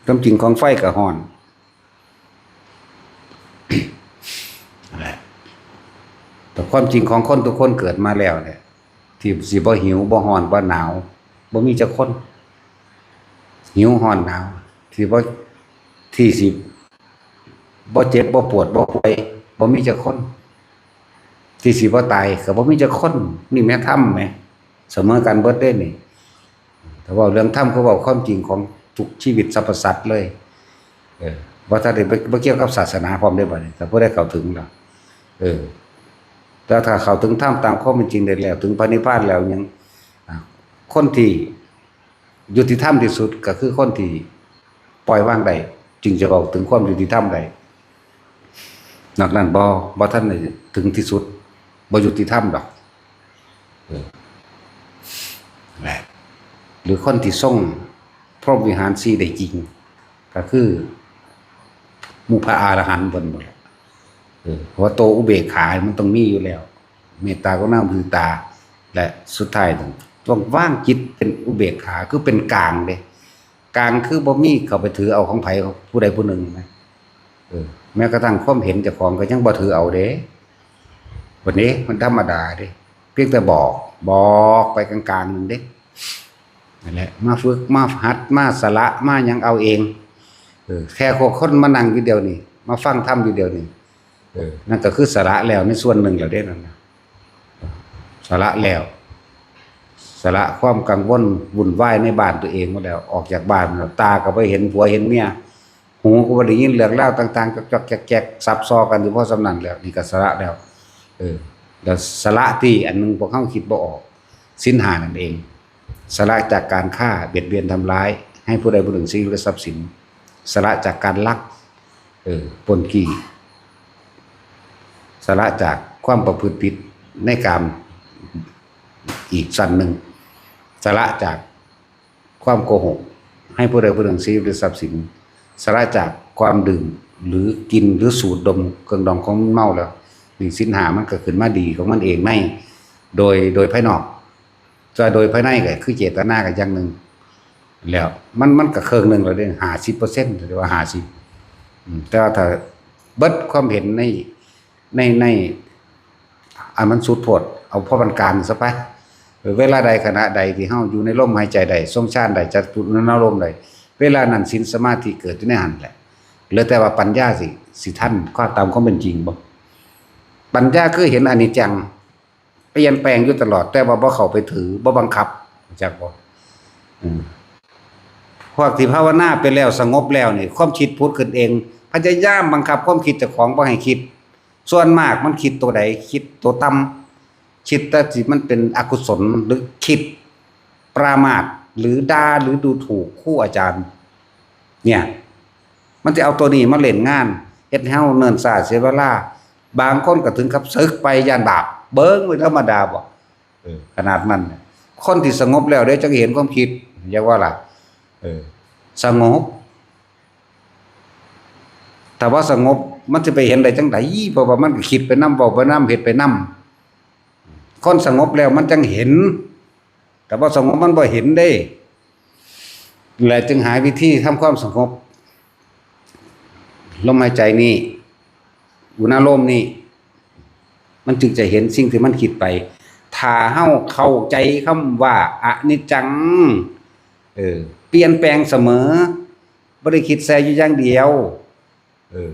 ความจริงของไฟก็ร้อน นั่นแหละ แต่ความจริงของคนทุกคนเกิดมาแล้วเนี่ย ที่สิบ่หิว บ่ร้อน บ่หนาว บ่มีจักคน หิว ร้อน หนาว ที่บ่ ที่สิบ่เจ็บ บ่ปวด บ่ป่วย บ่มีจักคน ที่สิบ่ตายก็บ่มีจักคน นี่แหมธรรมแหม เสมอกันเบิดเด้นี่ ถ้าเว้าเรื่องธรรม คือเว้าความจริงของทุกชีวิตสรรพสัตว์เลย เออ บ่ทันได้ บ่ บ่เกี่ยวกับศาสนาพร้อมเด้บัดนี้ ถ้าผู้ใดเข้าถึงแล้ว เออ แต่ถ้าเข้าถึงธรรมตามความเป็นจริงได้แล้ว ถึงพระนิพพานแล้วยัง อ่า คนที่ยุติธรรมที่สุดก็คือคนที่ปล่อยวางได้ จึงจะเว้าถึงความยุติธรรมได้ นอกนั้นบ่ บ่ทันได้ถึงที่สุด บ่ยุติธรรมดอก เออ แหละ หรือคนที่ทรงพรหมวิหารสี่ได้จริง ก็คือหมู่พระอรหันต์เพิ่นบ่ล่ะ เออ เพราะว่าตัวอุเบกขามันต้องมีอยู่แล้ว เมตตากรุณามุทิตา และสุดท้ายต้องต้องวางจิตเป็นอุเบกขา คือเป็นกลางเด้ กลางคือบ่มีเข้าไปถือเอาของไผผู้ใดผู้หนึ่งนะ เออ แม้กระทั่งความเห็นเจ้าของก็ยังบ่ถือเอาเด้ วันนี้มันธรรมดาเด้ เพียงแต่บอก บอกไปกลางๆ นึงเด้ นั่นแหละ มาฝึก มาหัด มาสละ มาหยังเอาเอง เออ แค่คนมานั่งอยู่เดี๋ยวนี้ มาฟังธรรมอยู่เดี๋ยวนี้ เออ นั่นก็คือสละแล้วในส่วนหนึ่งแล้วเด้นั่นนะ สละแล้ว สละความกังวลวุ่นวายในบ้านตัวเองหมดแล้ว ออกจากบ้านแล้ว ตาก็บ่เห็นผัวเห็นเมีย หูก็บ่ได้ยินเรื่องราวต่างๆ จอกๆ แจ๊กๆ ซับซ้อกันอยู่พอส่ำนั้นแล้ว นี่ก็สละแล้ว เออ แล้วสละที่อันหนึ่งพวกเฮาคิดบ่ออก ศีลห้านั่นเอง สละจากการฆ่า เบียดเบียนทำร้าย ให้ผู้ใดผู้หนึ่งเสียชีวิตหรือทรัพย์สิน สละจากการลัก เออ ปล้นจี้ สละจากความประพฤติผิดในกาม อีกชั้นหนึ่ง สละจากความโกหก ให้ผู้ใดผู้หนึ่งเสียชีวิตหรือทรัพย์สิน สละจากความดื่ม หรือกิน หรือสูดดมเครื่องดองของเมาแล้ว นี่ศีลห้ามันก็ขึ้นมาดีของมันเองใน โดย โดยภายนอก แต่โดยภายในก็คือเจตนาก็อย่างหนึ่ง แล้วมัน มันก็ครึ่งหนึ่งแล้วเด้ ห้าสิบเปอร์เซ็นต์ หรือว่าห้าสิบ อืม แต่ว่าถ้าเบิดความเห็นใน ใน ใน อันมันสุดโพด เอาพอปานกลางซะไป เวลาใดขณะใดที่เฮาอยู่ในลมหายใจใด ทรงฌานใด จตุรณารมณ์ใด เวลานั้นศีลสมาธิเกิดอยู่ในหั้นแหละ เหลือแต่ว่าปัญญาสิ สิทันความตามความเป็นจริงบ่ ปัญญาคือเห็นอนิจจัง เปลี่ยนแปลงอยู่ตลอด แต่ว่าบ่เข้าไปถือ บ่บังคับ รู้จักบ่ อืม พวกที่ภาวนาไปแล้ว สงบแล้วนี่ ความคิดผุดขึ้นเอง พยายามบังคับความคิดเจ้าของบ่ให้คิด ส่วนมากมันคิดตัวใด คิดตัวต่ำ คิดแต่ที่มันเป็นอกุศล หรือคิดปรามาส หรือด่า หรือดูถูกครูอาจารย์ เนี่ย มันจะเอาตัวนี้มาเล่นงาน เฮ็ดให้เฮาเนิ่นช้าเสียเวลา บางคนก็ถึงกับสึกไปย้านบาป เบิ่งเป็นธรรมดาบ่ เออ ขนาดนั้นน่ะ คนที่สงบแล้วเด้จั่งเห็นความคิด อยากว่าล่ะ เออ สงบ ถ้าว่าสงบมันจะไปเห็นได้จั่งใด เพราะว่ามันก็คิดไปนำ เว้าไปนำ เฮ็ดไปนำ คนสงบแล้วมันจั่งเห็น แต่ว่าสงบมันบ่เห็นเด้ และจึงหาวิธีทำความสงบ ลมหายใจนี่ อุณาโลมนี่ มันจึงจะเห็นสิ่งที่มันคิดไป ถ้าเฮาเข้าใจคำว่าอนิจจัง เออ เปลี่ยนแปลงเสมอ บ่ได้คิดแซ่อยู่อย่างเดียว เออ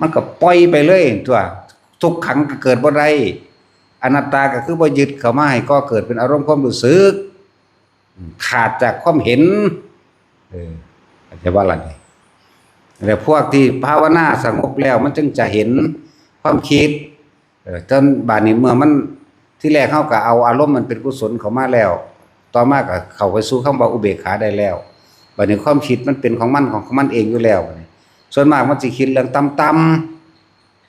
มันก็ปล่อยไปเลยตั๊ว ทุกขังก็เกิดบ่ได้ อนัตตาก็คือบ่ยึดเข้ามาให้ก่อเกิดเป็นอารมณ์ความรู้สึก ขาดจากความเห็น เออ เข้าใจบ่ล่ะนี่ แล้วพวกที่ภาวนาสงบแล้วมันจึงจะเห็นความคิด เออ จนบาดนี้เมื่อมัน ที่แรกเฮาก็เอาอารมณ์มันเป็นกุศลเข้ามาแล้ว ต่อมาก็เข้าไปสู่คำว่าอุเบกขาได้แล้ว บาดนี้ความคิดมันเป็นของมันของมันเองอยู่แล้ว บาดนี้ ส่วนมากมันสิคิดเรื่องต่ำ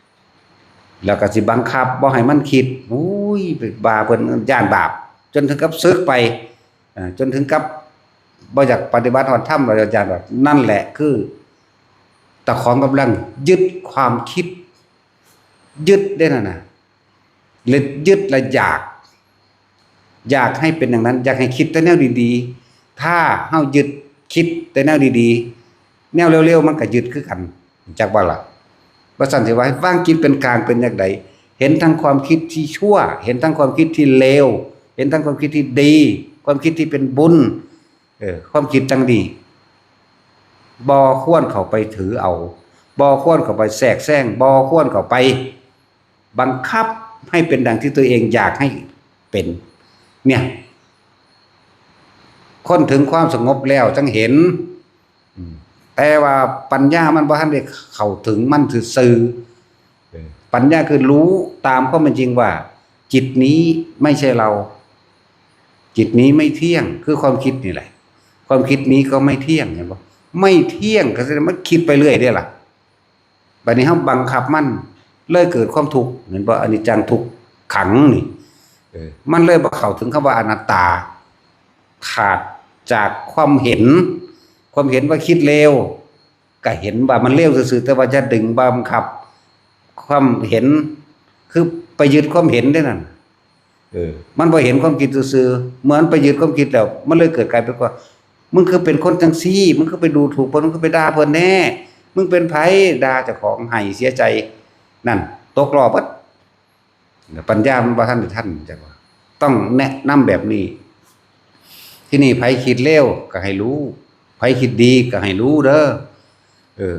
ๆ แล้วก็สิบังคับบ่ให้มันคิด อุ้ย ไปว่าเพิ่นย้านบาป จนถึงกับสึกไป เอ่อ จนถึงกับบ่อยากปฏิบัติฮอดธรรม แล้วย้านบาป นั่นแหละคือ เจ้าของกำลังยึดความคิด ยึดเด้นั่นน่ะ และยึดและอยาก อยากให้เป็นอย่างนั้น อยากให้คิดแต่แนวดีๆ ถ้าเฮายึดคิดแต่แนวดีๆ แนวเลวๆ มันก็ยึดคือกัน จักว่าล่ะ ว่าซั่นสิว่าให้วางจิตเป็นกลางเป็นจั่งใด เห็นทั้งความคิดที่ชั่ว เห็นทั้งความคิดที่เลว เห็นทั้งความคิดที่ดี ความคิดที่เป็นบุญ เออ ความคิดจั่งดี บ่ควรเข้าไปถือเอา บ่ควรเข้าไปแทรกแซง บ่ควรเข้าไปบังคับให้เป็นดังที่ตัวเองอยากให้เป็น เนี่ย คนถึงความสงบแล้วจั่งเห็น อืม แต่ว่าปัญญามันบ่ทันได้เข้าถึงมันซื่อๆ เออ ปัญญาคือรู้ตามความเป็นจริงว่า จิตนี้ไม่ใช่เรา จิตนี้ไม่เที่ยง คือความคิดนี่แหละ ความคิดนี้ก็ไม่เที่ยง เห็นบ่ ไม่เที่ยงก็แสดงว่าคิดไปเรื่อยเด้ล่ะ บัดนี้เฮาบังคับมัน เลยเกิดความทุกข์ เห็นบ่ อนิจจังทุกขังนี่ เออ มันเลยบ่เข้าถึงคำว่าอนัตตา ขาดจากความเห็น ความเห็นว่าคิดเลว ก็เห็นว่ามันเลวซื่อๆ แต่ว่าจะดึงบังคับ ความเห็น คือไปยึดความเห็นได้นั่น เออ มันบ่เห็นความคิดซื่อๆ เหมือนไปยึดความคิดแล้ว มันเลยเกิดกลายเป็นว่า มึงคือเป็นคนจังซี่ มึงคือไปดูถูกเพิ่น มึงคือไปด่าเพิ่นแน่ มึงเป็นไผ ด่าเจ้าของ ไห้เสียใจ นั่น ตกรอบเบิด ปัญญามันบ่ทันได้ทัน จังว่า ต้องแนะนำแบบนี้ ที่นี่ไผคิดเลวก็ให้รู้ ไผคิดดีก็ให้รู้เด้อ เออ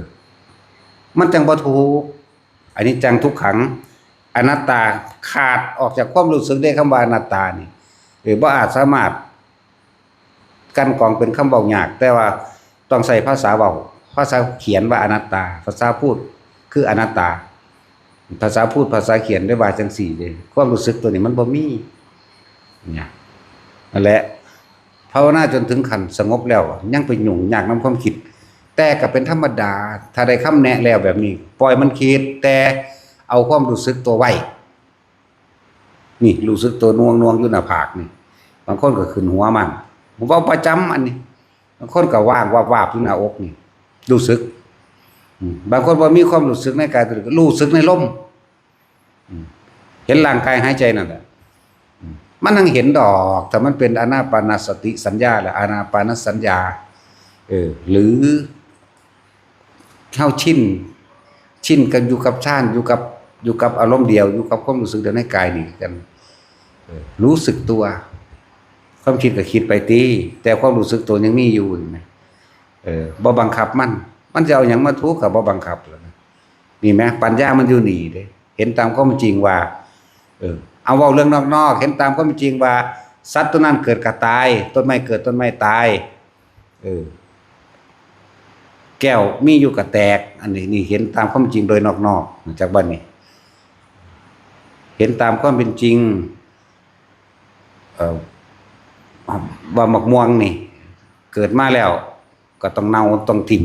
มันจังบ่ถูก อนิจจังทุกขัง อนัตตา ขาดออกจากความรู้สึกได้ คำว่าอนัตตานี่ เออ บ่อาจสามารถ กลั่นกรองเป็นคำเว้ายาก แต่ว่าต้องใช้ภาษาเว้า ภาษาเขียนว่าอนัตตา ภาษาพูดคืออนัตตา ภาษาพูด ภาษาเขียนได้ว่าจังซี่เด้ ความรู้สึกตัวนี้มันบ่มี เนี่ย นั่นแหละ ภาวนาจนถึงขั้นสงบแล้ว ยังไปยุ่งยากนำความคิด แต่ก็เป็นธรรมดา ถ้าได้คำแนะแล้วแบบนี้ ปล่อยมันคิด แต่เอาความรู้สึกตัวไว้ นี่ รู้สึกตัวนวงนวงอยู่หน้าผากนี่ บางคนก็ขึ้นหัวมั่ง ผมเว้าประจำอันนี้ บางคนก็ว่างวาบๆ อยู่หน้าอกนี่ รู้สึก อืม บางคนบ่มีความรู้สึกในกายตัวเอง รู้สึกในลม อืม เห็นร่างกายหายใจนั่นแหละ อืม มันยังเห็นดอก ถ้ามันเป็นอานาปานสติสัญญา และอานาปานสัญญา เออ หรือ เฮาชิน ชินกันอยู่กับฌาน อยู่กับ อยู่กับอารมณ์เดียว อยู่กับความรู้สึกเดียวในกายนี่กัน เออ รู้สึกตัว ความคิดก็คิดไปติ แต่ความรู้สึกตัวยังมีอยู่ เห็นไหม เออ บ่บังคับมัน มันจะเอาหยังมาทุกข์ก็บ่บังคับแล้วนะ นี่ไหม ปัญญามันอยู่นี่เด้ เห็นตามความจริงว่า เออ เอาเว้าเรื่องนอกๆ เห็นตามความจริงว่า สัตว์ตัวนั้นเกิดก็ตาย ต้นไม้เกิดต้นไม้ตาย เออ แก้วมีอยู่ก็แตก อันนี้ นี่เห็นตามความจริงโดยนอกๆ จากบัดนี้ เห็นตามความเป็นจริง เอ่อ ว่าหมากม่วงนี่ เกิดมาแล้ว ก็ต้องเน่า ต้องทิ้ง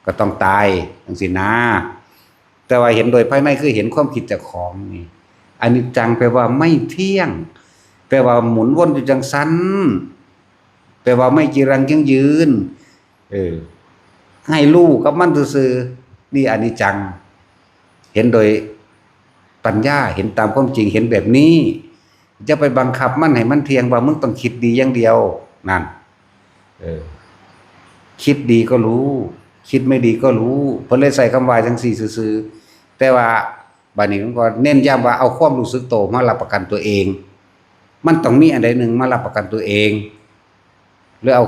ก็ต้องตาย จังซี้นะ แต่ว่าเห็นโดยภายในคือเห็นความคิดเจ้าของนี่ อนิจจังแปลว่าไม่เที่ยง แปลว่าหมุนวนอยู่จังซั้น แปลว่าไม่จีรังยั่งยืน เออ ให้รู้กับมันซื่อๆ นี่อนิจจัง เห็นโดยปัญญา เห็นตามความจริง เห็นแบบนี้ จะไปบังคับมันให้มันเที่ยง ว่ามึงต้องคิดดีอย่างเดียว นั่น เออ คิดดีก็รู้ คิดไม่ดีก็รู้ เพิ่นเลยใส่คำว่าจังซี่ซื่อๆ แต่ว่าบัดนี้ผมก็เน้นย้ำว่าเอาความรู้สึกโตมารับประกันตัวเอง มันต้องมีอันใดหนึ่งมารับประกันตัวเอง หรือเอา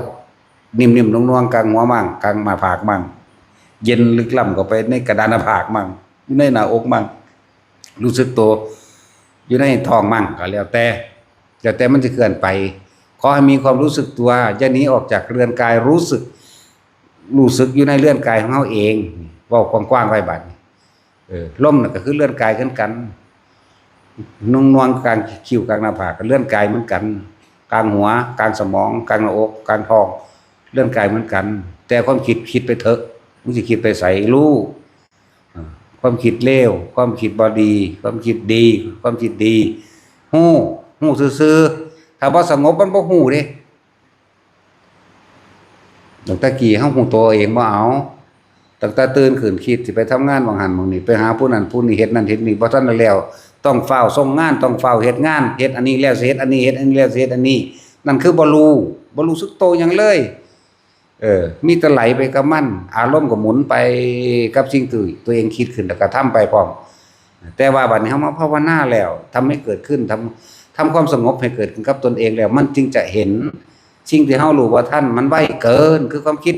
นิ่มๆ นวลๆ กลางหัวมั่ง กลางหน้าผากมั่ง เย็นลึกล้ำเข้าไปในกระดานหน้าผากมั่ง อยู่ในหน้าอกมั่ง รู้สึกโต อยู่ในท้องมั่ง ก็แล้วแต่ แล้วแต่มันจะเคลื่อนไป ขอให้มีความรู้สึกตัว อย่าหนีออกจากเรือนกาย รู้สึก รู้สึกอยู่ในเรือนกายของเฮาเอง เว้ากว้างๆ ไว้บัดนี้ เออ ลมน่ะก็คือเรือนกายคือกัน นวงๆ กลางคิ้วกลางหน้าผากก็เรือนกายเหมือนกัน กลางหัว กลางสมอง กลางหน้าอก กลางท้อง เรือนกายเหมือนกัน แต่ความคิดคิดไปเถอะ มึงสิคิดไปไส รู้ อ่า ความคิดเลว ความคิดบ่ดี ความคิดดี ความคิดดี ฮู้ ฮู้ซื่อๆ ถ้าบ่สงบมันบ่ฮู้เด้ ตั้งแต่กี้เฮาฮู้ตัวเองบ่เอา ตั้งแต่ตื่นขึ้นคิดสิไปทำงานหม่องหั้นหม่องนี่ ไปหาผู้นั้นผู้นี้ เฮ็ดนั่นเฮ็ดนี่ บ่ทันได้แล้ว ต้องฟ้าวส่งงาน ต้องฟ้าวเฮ็ดงาน เฮ็ดอันนี้แล้วสิเฮ็ดอันนี้ เฮ็ดอันนี้แล้วสิเฮ็ดอันนี้ นั่นคือบ่รู้ บ่รู้สึกโตหยังเลย เออ มีแต่ไหลไปกับมัน อารมณ์ก็หมุนไปกับสิ่งที่ตัวเองคิดขึ้นแล้วก็ทำไปพร้อม แต่ว่าบัดนี้เฮามาภาวนาแล้ว ทำให้เกิดขึ้น ทำ ทำความสงบให้เกิดขึ้นกับตนเองแล้ว มันจึงจะเห็นสิ่งที่เฮารู้บ่ทัน มันไวเกิน คือความคิด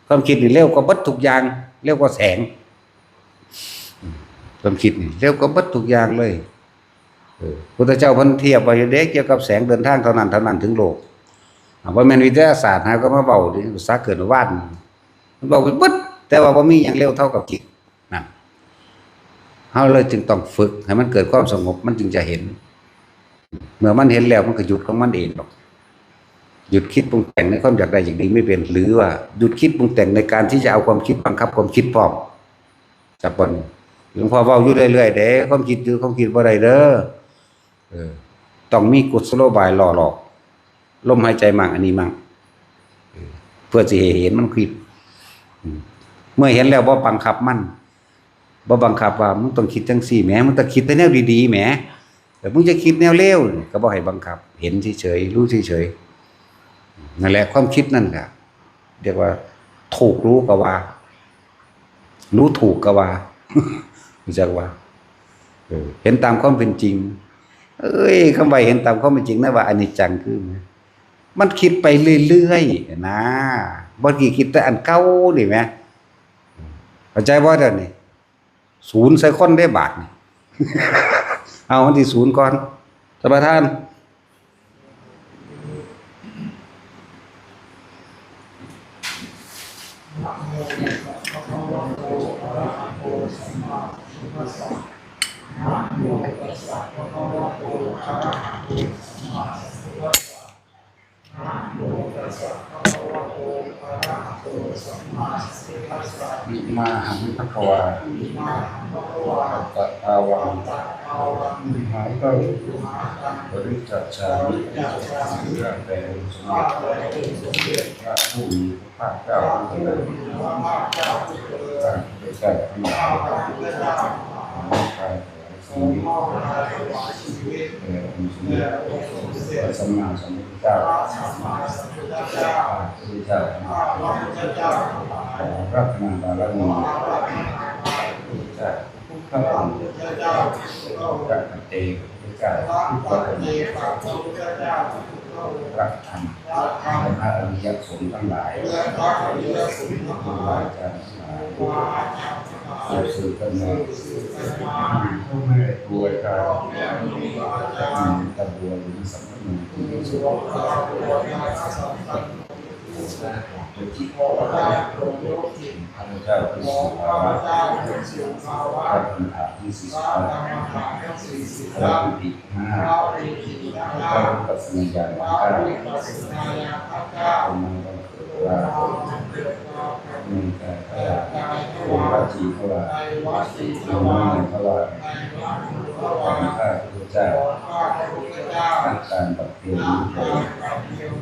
ความคิดนี่เร็วกว่าเบิดทุกอย่าง เร็วกว่าแสง ความคิดนี่เร็วกว่าเบิดทุกอย่างเลย เออ พุทธเจ้าเพิ่นเทียบไว้เด้ เกี่ยวกับแสงเดินทางเท่านั้นเท่านั้นถึงโลก อ่า บ่แม่นวิทยาศาสตร์หาก็มาเว้าเด้ ภาษาเกินวาน มันเว้าไปเบิด แต่ว่าบ่มีหยังเร็วเท่ากับจิต นั่น เฮาเลยจึงต้องฝึกให้มันเกิดความสงบ มันจึงจะเห็น เมื่อมันเห็นแล้วมันก็หยุดของมันเองดอก หยุดคิดปรุงแต่งในความอยากได้อยากดีไม่เป็น หรือว่าหยุดคิดปรุงแต่งในการที่จะเอาความคิดบังคับความคิดพร้อม จับบ่อน หลวงพ่อเว้าอยู่เรื่อยๆ เด้ ความคิดอยู่ ความคิดบ่ได้เด้อ เออ ต้องมีกุศโลบายล่อหลอก ลมหายใจมั่ง อันนี้มั่ง เออ เพื่อสิให้เห็นมันคิด อืม เมื่อเห็นแล้วบ่บังคับมัน บ่บังคับว่ามึงต้องคิดจังซี่แหม มึงต้องคิดแต่แนวดีๆแหม แต่มึงจะคิดแนวเลวนี่ก็บ่ให้บังคับ เห็นเฉยๆ รู้เฉยๆ นั่นแหละ ความคิดนั่นแหละ เรียกว่า ถูกรู้ก็ว่า รู้ถูกก็ว่า รู้จักว่า เออ เห็นตามความเป็นจริง เอ้ย คำว่าเห็นตามความเป็นจริงนะว่าอนิจจังคือ มันคิดไปเรื่อยๆนะบ่กี่คิดแต่อันเก่านี่แหม เข้าใจบ่เดี๋ยวนี้ ศูนย์ใส่คนได้บาทนี่ เอาอันที่ศูนย์ก่อน ท่านประธาน อิมาหังภะคะวา ตะอาวัง มหากัง ปริจจามิ ข้าแต่องค์สมเด็จพระผู้มีพระภาคเจ้าผู้เจริญ ข้าพเจ้าทั้งหลาย ขอถวายชีวิต แด่องค์สมเด็จพระสัมมาสัมพุทธเจ้า ข้าพเจ้าทั้งหลาย ขอรัตนบารมี พระพุทธเจ้าทุกพระองค์ พระเตพระเจ้าทุกพระองค์ พระธรรม และพระอริยสงฆ์ทั้งหลาย ครูบาอาจารย์ทั้งหลาย สืบกันมา พ่อแม่ครูอาจารย์ ตะบวยสัมพันธ์ที่สุด ข้าพเจ้าผู้ทรงภาระ พระคันถาทั้งสี่สิบพระ พระปิติห้า พระวิปัสสนาญาณทั้งเก้า ขอน้อมบังเกิดเกล้า ในกายพระ ในวจีพระ ในมโนพระ ของข้าพเจ้า ทั้งการบำเพ็ญนี้เทอญ